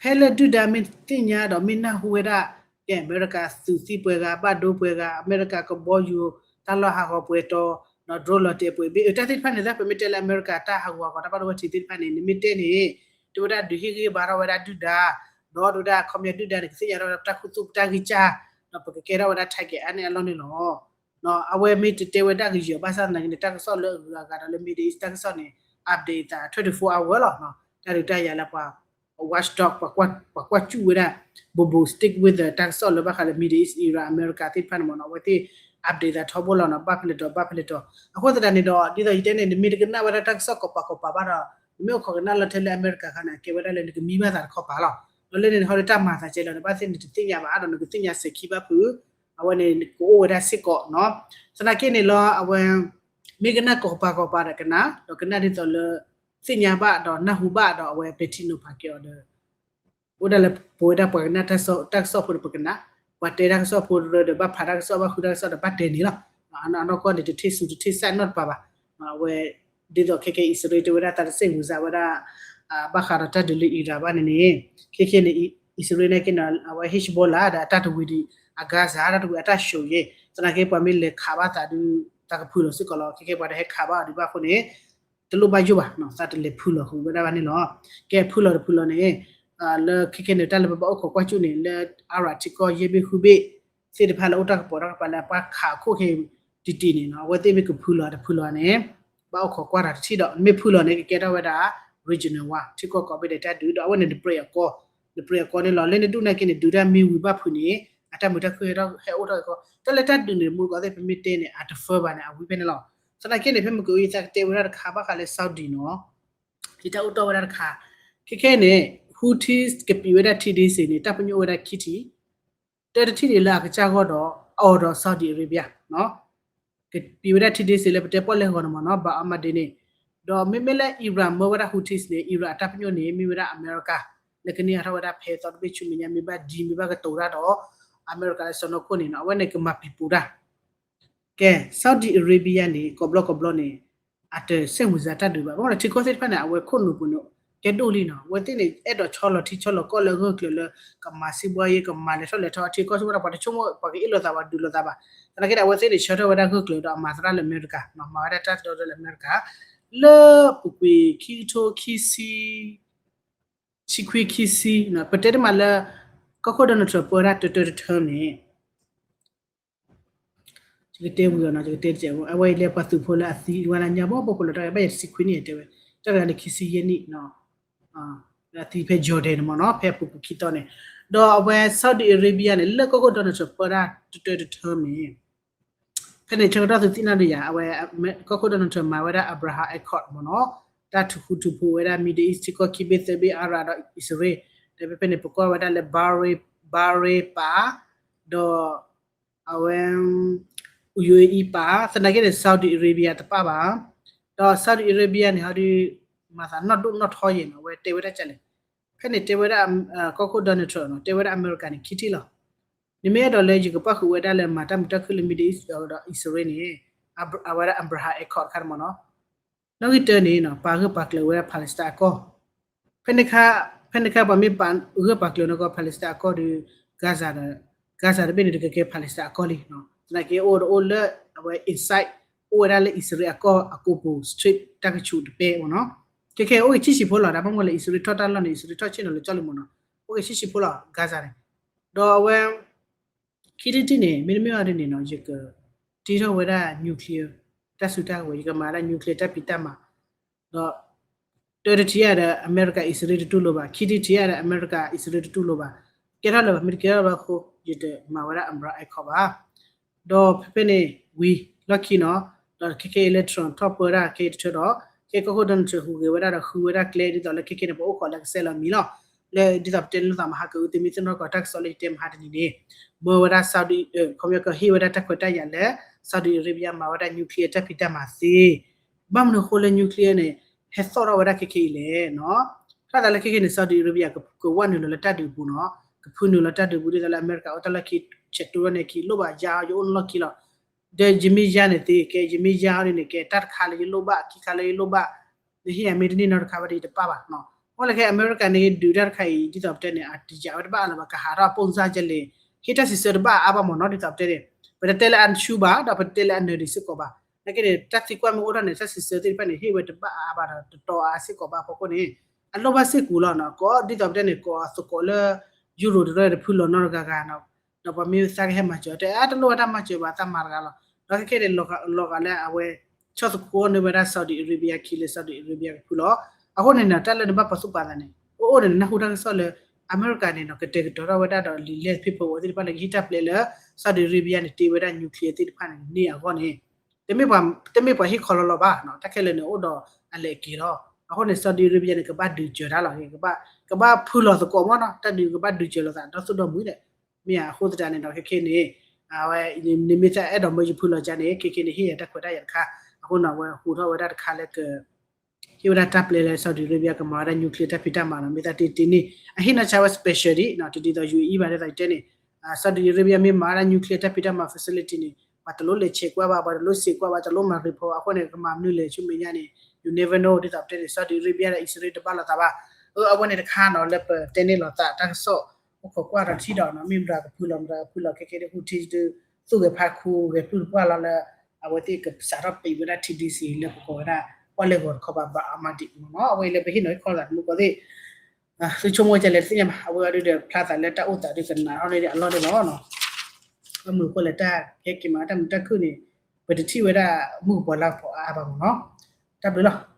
ဖဲလၢဒုၣ်ဒါမ့ၢ်သ့ၣ်ညါဒီးမ့ၢ်နၢ်ဟူဝဲဒၣ် ကဲအမဲရကၤသုးသံပှဲၤဂၤ ဘၣ်ဒိပှဲၤဂၤ အမဲရကၤကဘီယူၤ တၢ်လီၢ်ဟးဂီၤပှဲၤတီၤ ဒီး drone လီၤတဲာ်ပှဲၤဘ့ၣ် တၢ်သ့ၣ်တဖၣ်န့ၣ် သးပမ့ၢ်တဲလၢအမဲရကၤတၢ်ဟးဂီၤဟးဂီၤတၢ်ဘၣ်ဒိဘၣ်ထံးသ့ၣ်တဖၣ်န့ၣ် နမ့ၢ်တဲန့ၣ် တဲဝဲဒၣ်ဒုးဟ့ၣ်ဂံၢ်ဟ့ၣ်ဘါထီၣ်ဝဲဒၣ်ဒုၣ်ဒါ, ဒီးတဲဝဲဒၣ်ခီပညီဒုၣ်ဒါန့ၣ် ကသ့ၣ်ညါထီၣ်ဝဲဒၣ်ပတၢ်ခူသူၣ်ပတၢ်ဂံၢ်စၢ်, ဒီးပကကဲထီၣ်ဝဲဒၣ် target အါန့ၢ်အလီၢ်န့ၣ်လီၤ. အဝဲမ့ၢ်တတဲဝဲဒၣ်ကယၢၤဘၣ်ဆၣ်သနာ်က့န့ၣ် တၢ်ကစီၣ်လၢအဂၤဂၤဒီးလၢ Middle East တၢ်ကစီၣ်န့ၣ် update သး twenty-four hour လီၤ. တၢ်ဒုးတၢ်ယၤလၢပှၤ watchdog ပှၤကွၢ်စူၣ်ဝဲဒၣ် ဘိးဘိး stick with the တၢ်ကစီၣ်လၢဘၣ်ဃးလၢ Middle East Iran အမဲရကၤသ့ၣ်တဖၣ်န့ၣ်မ့ၢ်နီၤ အဝဲသ့ၣ် update သးထီဘိလီၤနီၤ ဘၣ်ဖဲလဲၣ်တီၤ ဘၣ်ဖဲလဲၣ်တီၤ. အဃိသတးန့ၣ်ဒီး ဒ်သိးယတဲန့ၣ် နမ့ၢ်တကနၣ်ဝဲဒၣ်တၢ်ကစီၣ်ကီးပၤကီးပၤဘၣ်ဒီး နမ့ၢ်အိၣ်ခိးကနၣ်လီၤထဲလၢအမဲရကၤအခါန့ၣ် အကဲဝဲဒၣ်လၢနကမံဘၣ်သးတခီပၤလီၤ. ဒီးလၢန့ၣ် နဟီဒီးတၢ်မၤသးကဲလီၤ နဘၣ်သ့ၣ်န့ၣ်တသ့ၣ်ညါဘၣ် ဒီးနကသ့ၣ်ညါစဲၤခံဘၣ်ဖုး အဝဲန့ၣ် ကအိၣ်ဝဲဒၣ်စ့ၢ်ကီးနီၤ. သနာ်က့န့ၣ်လီၤ အဝဲ မ့ၢ်ကနၣ်ကီးပၤကီးပၤဒီးကနၣ် ဒီးကနၣ်ဒ်သိးလၢ သ့ၣ်ညါဘၣ်ဒီးနၢ်ဟူဘၣ်ဒီးအဝဲပဲာ်ထံနီၤဖးက့ၤအီၤဒီး အိၣ်ဒၣ်လၢပဝဲဒၣ်ပှၤကနၣ်တၢ်ကစီၣ်ဖိဒီးပကနၣ်, ပှၤတဲတၢ်ကစီၣ်ဖိတရၢဒီးဘၣ်ဖးတၢ်ကစီၣ် ဘၣ်ဃုတၢ်ကစီၣ်ဒီးဘၣ်တဲန့ၣ်လီၤ. အနီၢ်ကီၢ်န့ၣ် တထံၣ်ဆူးတထံၣ်စၢ်နီတပၤဘၣ်. အဝဲ ဒ်သိးခဲကဲအံၣ်စရ့လးတဲဝဲဒၣ်သးတစဲးဝံၤစါဝဲဒၣ် ဘၣ်ဃးဒီးတၢ်ဒုးလၢအံရၣ်ဘၣ်န့ၣ်န့ၣ် ခဲကဲန့ၣ် အံၣ်စရ့လးန့ၣ်က့န့ၣ် အဝဲ Hezbollah ဒီးအတၢ်တဝံၤဒံး အ Gaza တၢ်တဝံၤအတၢ် show ယ့ၣ် သနာ်က့ပှၤမ့ၢ်လဲၤခးဘၣ်သးဒုး တၢ်ကဖုလီၤစ့ၢ်ကီးလီၤ. ခဲကဲပှၤတဟဲခးဘၣ်အီၤဒံးဘၣ်အဃိန့ၣ် တလိၣ်ဘၣ်ယိၣ်ဘၣ် သးတလဲၤဖုလီၤဃုာ်ဝဲဒၣ်ဘၣ်န့ၣ်လီၤ. ကဲဖုလီၤတဖုလီၤန့ၣ် လၢခဲကဲန့ၣ် တၢ်လၢပဘၣ်အိၣ်ခိးကွၢ်စူၣ်န့ၣ် လၢ Iraq ထံကီၢ်ယဲၢ်ဘ့ၣ်ဃုဘ့ၣ် သ့ၣ်တဖၣ်လၢအိၣ်တၢ်ကပီၤတၢ်ကပၤလၢပှၤခးအခိၣ်ခဲအံၤတံၢ်တံၢ်န့ၣ်နီၤ အဝဲသ့ၣ်မ့ၢ်ကဖုလီၤတဖုလီၤန့ၣ် ဘၣ်အိၣ်ခိးကွၢ်တၢ်တထံၣ်ဒီး မ့ၢ်ဖုလီၤန့ၣ် ကကဲထီၣ်ဝဲဒၣ် regional war ထံကီၢ်ကိးဘ့ၣ်ဒဲးတၢ်ဒုး ဒီးအဝဲန့ၣ် နပြဲးအကီ နပြဲးအကီန့ၣ်လီၤ. လၢနဒူၣ်နာ်က့န့ၣ် ဒုးတၢ်မ့ၢ်ဝံၤဘၣ်ဖုးန့ၣ် အတၢ်မုာ်တၢ်ခုၣ်ဟဲထီၣ်ဟဲအိၣ်ထီၣ်အကီ တၢ်လၢတၢ်ဒုးန့ၣ် မူတကိးသ့ၣ် ပမ့ၢ်တဲန့ၣ် အတဖၢဘၣ်န့ၣ် အဝံဖဲန့ၣ်လီၤ. သနာ်က့န့ၣ် ဖဲမုၢ်ကအိၣ်အံၤ သးကတဲဝဲဒၣ်တခါ ဘၣ်ဃးလၢ Saudi နီၤ ယတၢ်အိၣ်တီၢ်ဝဲဒၣ်တခါ ခဲခဲန့ၣ် Houthis ကပံးဝဲဒၣ်ထံဒ့စ့ၢ်န့ၣ် တၢ်ပညိၣ်အိၣ်ဝဲဒၣ်ခံထံၣ် တၢတထံၣ်န့ၣ်လၢအကစၢ်ဂီၢ်ဒီး အီၤဒီး Saudi Arabia နီၤ ကပံးဝဲဒၣ်ထံဒ့စ့ၢ်လၢပတဲပီၣ်လဲၣ်ဂီၤန့ၣ်မ့ၢ်နီၤ ဘၣ်အမၤဒ့န့ၣ် ဒီးမ့မ့ၢ်လၢ Iran မၢဝဲဒၣ် Houthis န့ၣ် Iran အတၢ်ပညိၣ်န့ၣ် မ့ၢ်ဝဲဒၣ်အမဲရကၤ လၢကန့ၢ်အါထီၣ်ဝဲဒၣ်ဖဲသီတဘ့ၣ်ဆူမဲာ်ညါ မ့ၢ်ဘၣ်ဒ်မ့ၢ်ဘၣ်ကတိၤတၢ်ဒီး အမဲရကၤလၢစီၢ်နီၤခိၣ်န့ၣ်နီၤ အဝဲန့ၣ်ကမၤပံၤပူၤတၢ် ကဲ Saudi Arabia န့ၣ် ကိးဘျီကိးဘျီန့ၣ် အတစဲးမုာ်စၢၤတၢ်ဒုးဘၣ် ဘၣ်မနုၤလဲၣ် ထံကီၢ်သ့ၣ်တဖၣ်န့ၣ် အဝဲခိၣ်နူာ်ပူၤန့ၣ် ကဲဒိၣ်လံနီၤ အဝဲသ့ၣ်န့ၣ် အဲၣ်ဒိးဆီလီၤထံဆီလီၤကီၢ်လၢအဂၢၢ်ကျၢၤလၢ ကမၤစံးဘှါယ့ ကမၤလဲၤထီၣ်လဲၤထီ ထံကီၢ်ဆိကမိၣ်ဒီး ပှၤတဆိကမိၣ် ပှၤကအ့ၣ်လိာ်သး ပှၤဒုးလိာ်သးဘၣ် သနာ်က့ဒီး အဝဲသ့ၣ်န့ၣ် ဆၢထၢၣ်ဝဲဒၣ်ဂၢၢ်ကျၢၤဒီးအမၤသရၣ်လၢအမဲရကၤ မၤဝဲဒၣ်တၢ်သဒၢလၢအမဲရကၤ လၢပူၤကွံာ်ခံကထိခံဆံ ဆံခွံခံဆံ ပတဲတမံၤလၢ ကီၢ်ခိၣ် Donald Trump ပၢတၢ်တတၢတထၢန့ၣ် ယကတဲဝံၤအီၤနီၤ ယကတဲတကဲး အဝဲအံၤလၢပှၤသုးဖိလၢအသံဝဲလၢညါဘီဘီဖိလီၤ တၢ်ဂၤဘၣ်ယဲၢ်ဆံခွံနံၣ်တဲဝဲ တၢ်ဂၤန့ၣ်ခံဆံယဲၢ်နံၣ် အသံဖဲ Jordan န့ၣ်မ့ၢ်နီၤ ဖဲအပူၤကွံာ်ခံသီန့ၣ် ဒီးအဝဲ Saudi Arabia န့ၣ် လၢကီၢ်ခိၣ် Donald Trump ပၢတၢ်တတၢတထၢန့ၣ် ဖဲန့ၣ် ဆၢကတီၢ်သုသ့ၣ်နီၣ်ဒံးယၤ အဝဲ ကီၢ်ခိၣ် Donald Trump မၤဝဲဒၣ် Abraham Accord မ့ၢ်နီၤ တၢ်ထုးဃူထုးဖိးဝဲဒၣ် Middle East ထံကီၢ်ခံဘ့ၣ်သၢဘ့ၣ် Iraq ဒီးအံၣ်စရ့လး ဒီးဖဲဖဲန့ၣ် ပကွၢ်ဝဲဒၣ်လၢ Bahrain Bahrain ပာ် ဒီး အဝဲ UAE ပာ် သနာ်က့န့ၣ် Saudi Arabia တပာ်ဘၣ် ဒီး Saudi Arabia န့ၣ် ဟီဒုး မၤသးနီၢ်ဒိၣ်နီၢ်ထီယဲၢ်နီၤ အဝဲတဲဝဲဒၣ်ကလဲၣ် ဖဲန့ၣ်တဲဝဲဒၣ် ကီၢ်ခိၣ် Donald Trump နီၤ တဲဝဲဒၣ်အမဲရကၤန့ၣ် ခံထံၣ်လီၤ နမ့ၢ်အဲၣ်ဒိးလၢယကပၣ်ဃုာ်ဝဲဒၣ်လၢမၤတၢ်မုာ်တၢ်ခုၣ်လၢ Middle East ဒီးအံၣ်စရ့လးန့ၣ် အဝဲဒၣ် Abraham Accord တခါန့ၣ်မ့ၢ်နီၤ နီၣ်ဂံၢ်တၢန့ၣ် ပာ်ဂၢၢ်ပာ်ကျၢၤဝဲဒၣ် Palestine အကီၢ် ဖဲန့ၣ်ခါ ဖဲန့ၣ်ခါပှၤမ့ၢ်ပာ်ဂၢၢ်ပာ်ကျၢၤန့ၣ်ကီၢ် Palestine အကီၢ်ဒီး Gaza ဒီး Gaza တဘ့ၣ်န့ၣ် တကဲကဲ Palestine အကီၢ်လံ သနာ်က့အိၣ်ဒီးအိၣ်လၢ အဝဲ inside အိၣ်ဝဲဒၣ်လၢအံၣ်စရ့လးအကီၢ်အကိပူၤ strip တၢ်ကဆူးတပဲမ့ၢ်နီၤ ခဲခဲအိၣ်က့ၤဆံးဆံးဖိလီၤ ဒါဘၣ်မ့ၢ်လၢအံၣ်စရ့လးထီၣ်တၢ်လီၢ်န့ၣ် အံၣ်စရ့လးထီၣ်ဆ့ၣ်နီၤလၢကၠီလံမ့ၢ်နီၤ အိၣ်က့ၤဆံးဆံးဖိလီၤ Gaza န့ၣ် ဒီးအဝဲ ခံထံၣ်တထံၣ်န့ၣ် မ့တမ့ၢ်အီၤဒ်န့ၣ်နီၤ ယကတ့ထီၣ်ဝဲဒၣ် nuclear တၢ်စုတၢ်ကဝဲၤ ယကမၤဝဲဒၣ် nuclear တၢ်ဖံးတၢ်မၤ ဒီး တၢတထံၣ်ဧါဒီး အမဲရကၤအံၣ်စရ့လးတတူၢ်လိာ်ဘၣ် ခံထံၣ်တထံၣ်ဧါဒီး အမဲရကၤအံၣ်စရ့လးတတူၢ်လိာ်ဘၣ် ကဲထီၣ်လၢၤဘၣ် မ့ၢ်တကဲထီၣ်ဘၣ်အဃိ ယတမၤဝဲဒၣ် Abraham Accord ဘၣ် ဒီးဖဲဖဲန့ၣ်ဝံၤလီၢ်ခံနီၤ ဒီးခဲခဲအံၤလၢ Trump ထီၣ်ပၢတၢ်ခဲအံၤတထၢဒီး ခဲကီၢ်ခိၣ် Donald Trump ဟူးဂဲၤဝဲဒၣ်ဒီးဃုဝဲဒၣ်ကျဲ ဒ်သိးလၢခဲခဲန့ၣ် ပှၤအိၣ်ခိးလၢကစဲးလီၤမံၤလီၤ လၢဒ်သိးပတဲန့ၣ်လိာ်သးမဟါကအု သုမ့ၢ်သ့ၣ်နီၣ်ကီးတၢ်ကစီၣ်လၢယတဲမဟါတနံၤန့ၣ် မၢဝဲဒၣ် Saudi ခီပညီကဟ့ၣ်ဝဲဒၣ်တၢ်ခွဲးတၢ်ယာ်လၢ Saudi Arabia မၤဝဲဒၣ် nuclear တၢ်ဖံးတၢ်မၤသ့ ဘၣ်မနုၤအဃိလၢ nuclear န့ၣ် ဟဲသီၣ်ထီၣ်ဝဲဒၣ်ခဲခဲအံၤလဲၣ်နီၤ တၢ်သးလၢခဲခဲန့ၣ် Saudi Arabia ကဝဲနုာ်လီၤလၢတၢ်ဒုးပူၤနီၤ ကဖုနုာ်လီၤတၢ်ဒုးပူၤ ဒ်သိးလၢအမဲရကၤအိၣ်တၢ်လီၢ်ခံ ဆဲးတိၢ်ထီၣ်န့ၢ်အခံ လိၣ်ဘၣ်ယါအီၤ ယအိၣ်နလီၢ်ခံလီၤ ဒီးယမ့ၢ်ယါန့ၣ်သ့ ကဲ ယမ့ၢ်ယါအီၤဒ်န့ၣ် ကဲ တၢ်တခါလၢယလိၣ်ဘၣ် ခံခါလၢယလိၣ်ဘၣ် နဟ့ၣ်ယၤမ့ၢ်တန့ၢ်နီတခါဘၣ်ဒီး ယတပာ်ဘၣ်နီၤ မ့ၢ်လၢခဲအံၤ အမဲရကၤန့ၣ် ဒုးတၢ်တခါအံၤ ဒ်သိးပတဲန့ၣ် အတယာ်ဝဲတဘၣ်အါလၢၤဘၣ် ကဟးထီၣ်အပိၢ်စၢ်ကလဲၣ် ဟ့ၣ်တၢ်စံးဆၢတဘၣ်အါဘၣ်မ့ၢ်နီၤ ဒ်သိးပတဲန့ၣ် ပတတဲလၢအဆူၣ်ဘၣ် ဒီးပတတဲလၢအနၢၤဒံးစ့ၢ်ကီးဘၣ် နာ်က့န့ၣ် တၢ်သံကွၢ်မ့ၢ်အိၣ်ထီၣ်န့ၣ် တၢ်စံးဆၢသ့ၣ်တဖၣ်န့ၣ် ဟ့ၣ်ဝဲတဘၣ်အါဘၣ်ဒီး တတီအါစ့ၢ်ကီးဘၣ်အဖီခိၣ်န့ၣ် အလိၣ်ဘၣ်စ့ၢ်ကီးလီၤနီၤ ကိးဒ်သိးပတဲန့ၣ် ကိးအသကိးလၢ ယူရိၤတရၢၢ်တဖုလီၤနီတဂၤဂၤနီၤ ဒီးပှၤမ့ၢ်သးကဟဲမၤစၢၤ တဲအါတလိၣ်ဝဲတၢ်မၤစၢၤဘၣ် သးမၤတဂၤလီၤ ဒီးခဲခဲန့ၣ် လီၤဂာ်လၢအဝဲ ဆီၣ်သကိးန့ၢ်ဝဲဒၣ် Saudi Arabia ခံလၢ Saudi Arabia ကဖုလီၤ အဃိန့ၣ်နီၤ တၢ်လၢနဘၣ်ပာ်သူၣ်ပာ်သးန့ၣ် အိၣ်အိၣ်န့ၣ် နနၢ်ဟူတၢ်ကစီၣ်လၢ အမဲရကၤန့ၣ်နီၤ ကတဲာ်ကတီၤထီၣ်ဝဲဒၣ်ဒီး လံာ်လဲၢ် paperwork သ့ၣ်တဖၣ်လၢကဟ့ၣ်တၢ်ပျဲလၢ Saudi Arabia န့ၣ် တ့ဝဲဒၣ် nuclear သ့ၣ်တဖၣ်န့ၣ် န့ၢ်အဂီၢ်န့ၣ် တမ့ၢ်ပှၤ တမ့ၢ်ပှၤဟ့ၣ်ခီလီၤလီၤဘၣ်နီၤ တၢ်ခဲလၢာ်န့ၣ်အိၣ်ဒီးအလဲၤအက့ၤလီၤ အဃိန့ၣ် Saudi Arabia န့ၣ် ကဘၣ်ဒုးစၢၤတၢ်လီၤ ကဘၣ်ဖုလီၤသကိးမ့ၢ်နီၤ တၢ်ဒုးကဘၣ်ဒုးစၢၤလိာ်သးဒီသိၣ်ဒီမှံၤဒီး မ့ၢ်အဃိသတးန့ၣ်ဒီး ခဲခဲန့ၣ် အဝဲ နမ့ၢ်သးအဲၣ်ဒိးမၢယဖုလီၤကါန့ၣ် ခဲခဲန့ၣ် ဟ့ၣ်ယၤတၢ်ခွဲးတၢ်ယာ်တခါ အဃိန့ၣ် အဝဲဟူးထီၣ်ဝဲဒၣ်တခါလၢက ဟ့ၣ်ဝဲဒၣ်တၢ်ပျဲလၢ Saudi Arabia ကမၤဝဲဒၣ် nuclear တၢ်ဖံးတၢ်မၤနီၤ မ့ၢ်သးတ့တ့န့ၣ် အဟ့ၣ်နီၤဆါဝဲ special ဒံးနီၤ တဒ်သိး ယူအ့ဘၣ် ဒ်သိးယတဲန့ၣ် Saudi Arabia မ့ၢ်မၤဝဲဒၣ် nuclear တၢ်ဖံးတၢ်မၤ facility န့ၣ် ပှၤတလိၣ်လဲၤဆဲးကွၢ်ဘၣ် ပှၤတလိၣ်စံးကွၢ်ဘၣ် တလိၣ်မၤ report အဃိန့ၣ် ကမၤမနုၤလဲၣ် ဆူမဲာ်ညါန့ၣ် you never know ဒ်သိးပတဲန့ၣ် Saudi Arabia ဒီးအံၣ်စရ့လးတဘၣ်လိာ်သးဘၣ် အဝဲန့ၣ်တခါနီၤ လၢပတဲန့ၢ်လိာ်သးတၢ်ကစီၣ် အိၣ်ခိးကွၢ်ဒီးထံၣ်ဒီးနီၤ မ့ၢ်မတၤကဖုလီၤ မတၤကဖုလီၤ ခဲကဲဒ် Houthi ဒုး သူၣ်ဂဲၤဖးခူဂဲၤပျုၢ်တပှၢ်လီၤလၢ အဝဲသ့ၣ်ကစးထီၣ်ပံးဝဲဒၣ် ထံဒံစံလၢပကိးဝဲဒၣ် ပှၢ်လဲၢ်ဂီၤတခီပၤ ဘၣ်အါမးဒံးမ့ၢ်နီၤ အဝဲအံၤလၢပဟ့ၣ်နီၤဟ့ၣ်ခီသးတမူကီၢ်သ့ၣ် သုဆိကမိၣ်ကလဲၣ်တသ့ၣ်ညါဘၣ် အဝဲအံၤဒုးဒီးဖျါသးလၢတၢ်အိၣ်သးဒုးကနးထီၣ်န့ၢ်ဒံးအလီၢ်န့ၣ်လီၤ. အမုၢ်ဃိလဲၣ်တၢ်ကဟဲက့ၤမးတၢ်မုာ်တၢ်ခုၣ်န့ၣ် ပတထံၣ်ဝဲဒၣ်မုၢ်ကပီၤလါကပီၤအါအါဘၣ်မ့ၢ်နီၤ တၢ်ဘျုးလီၤ.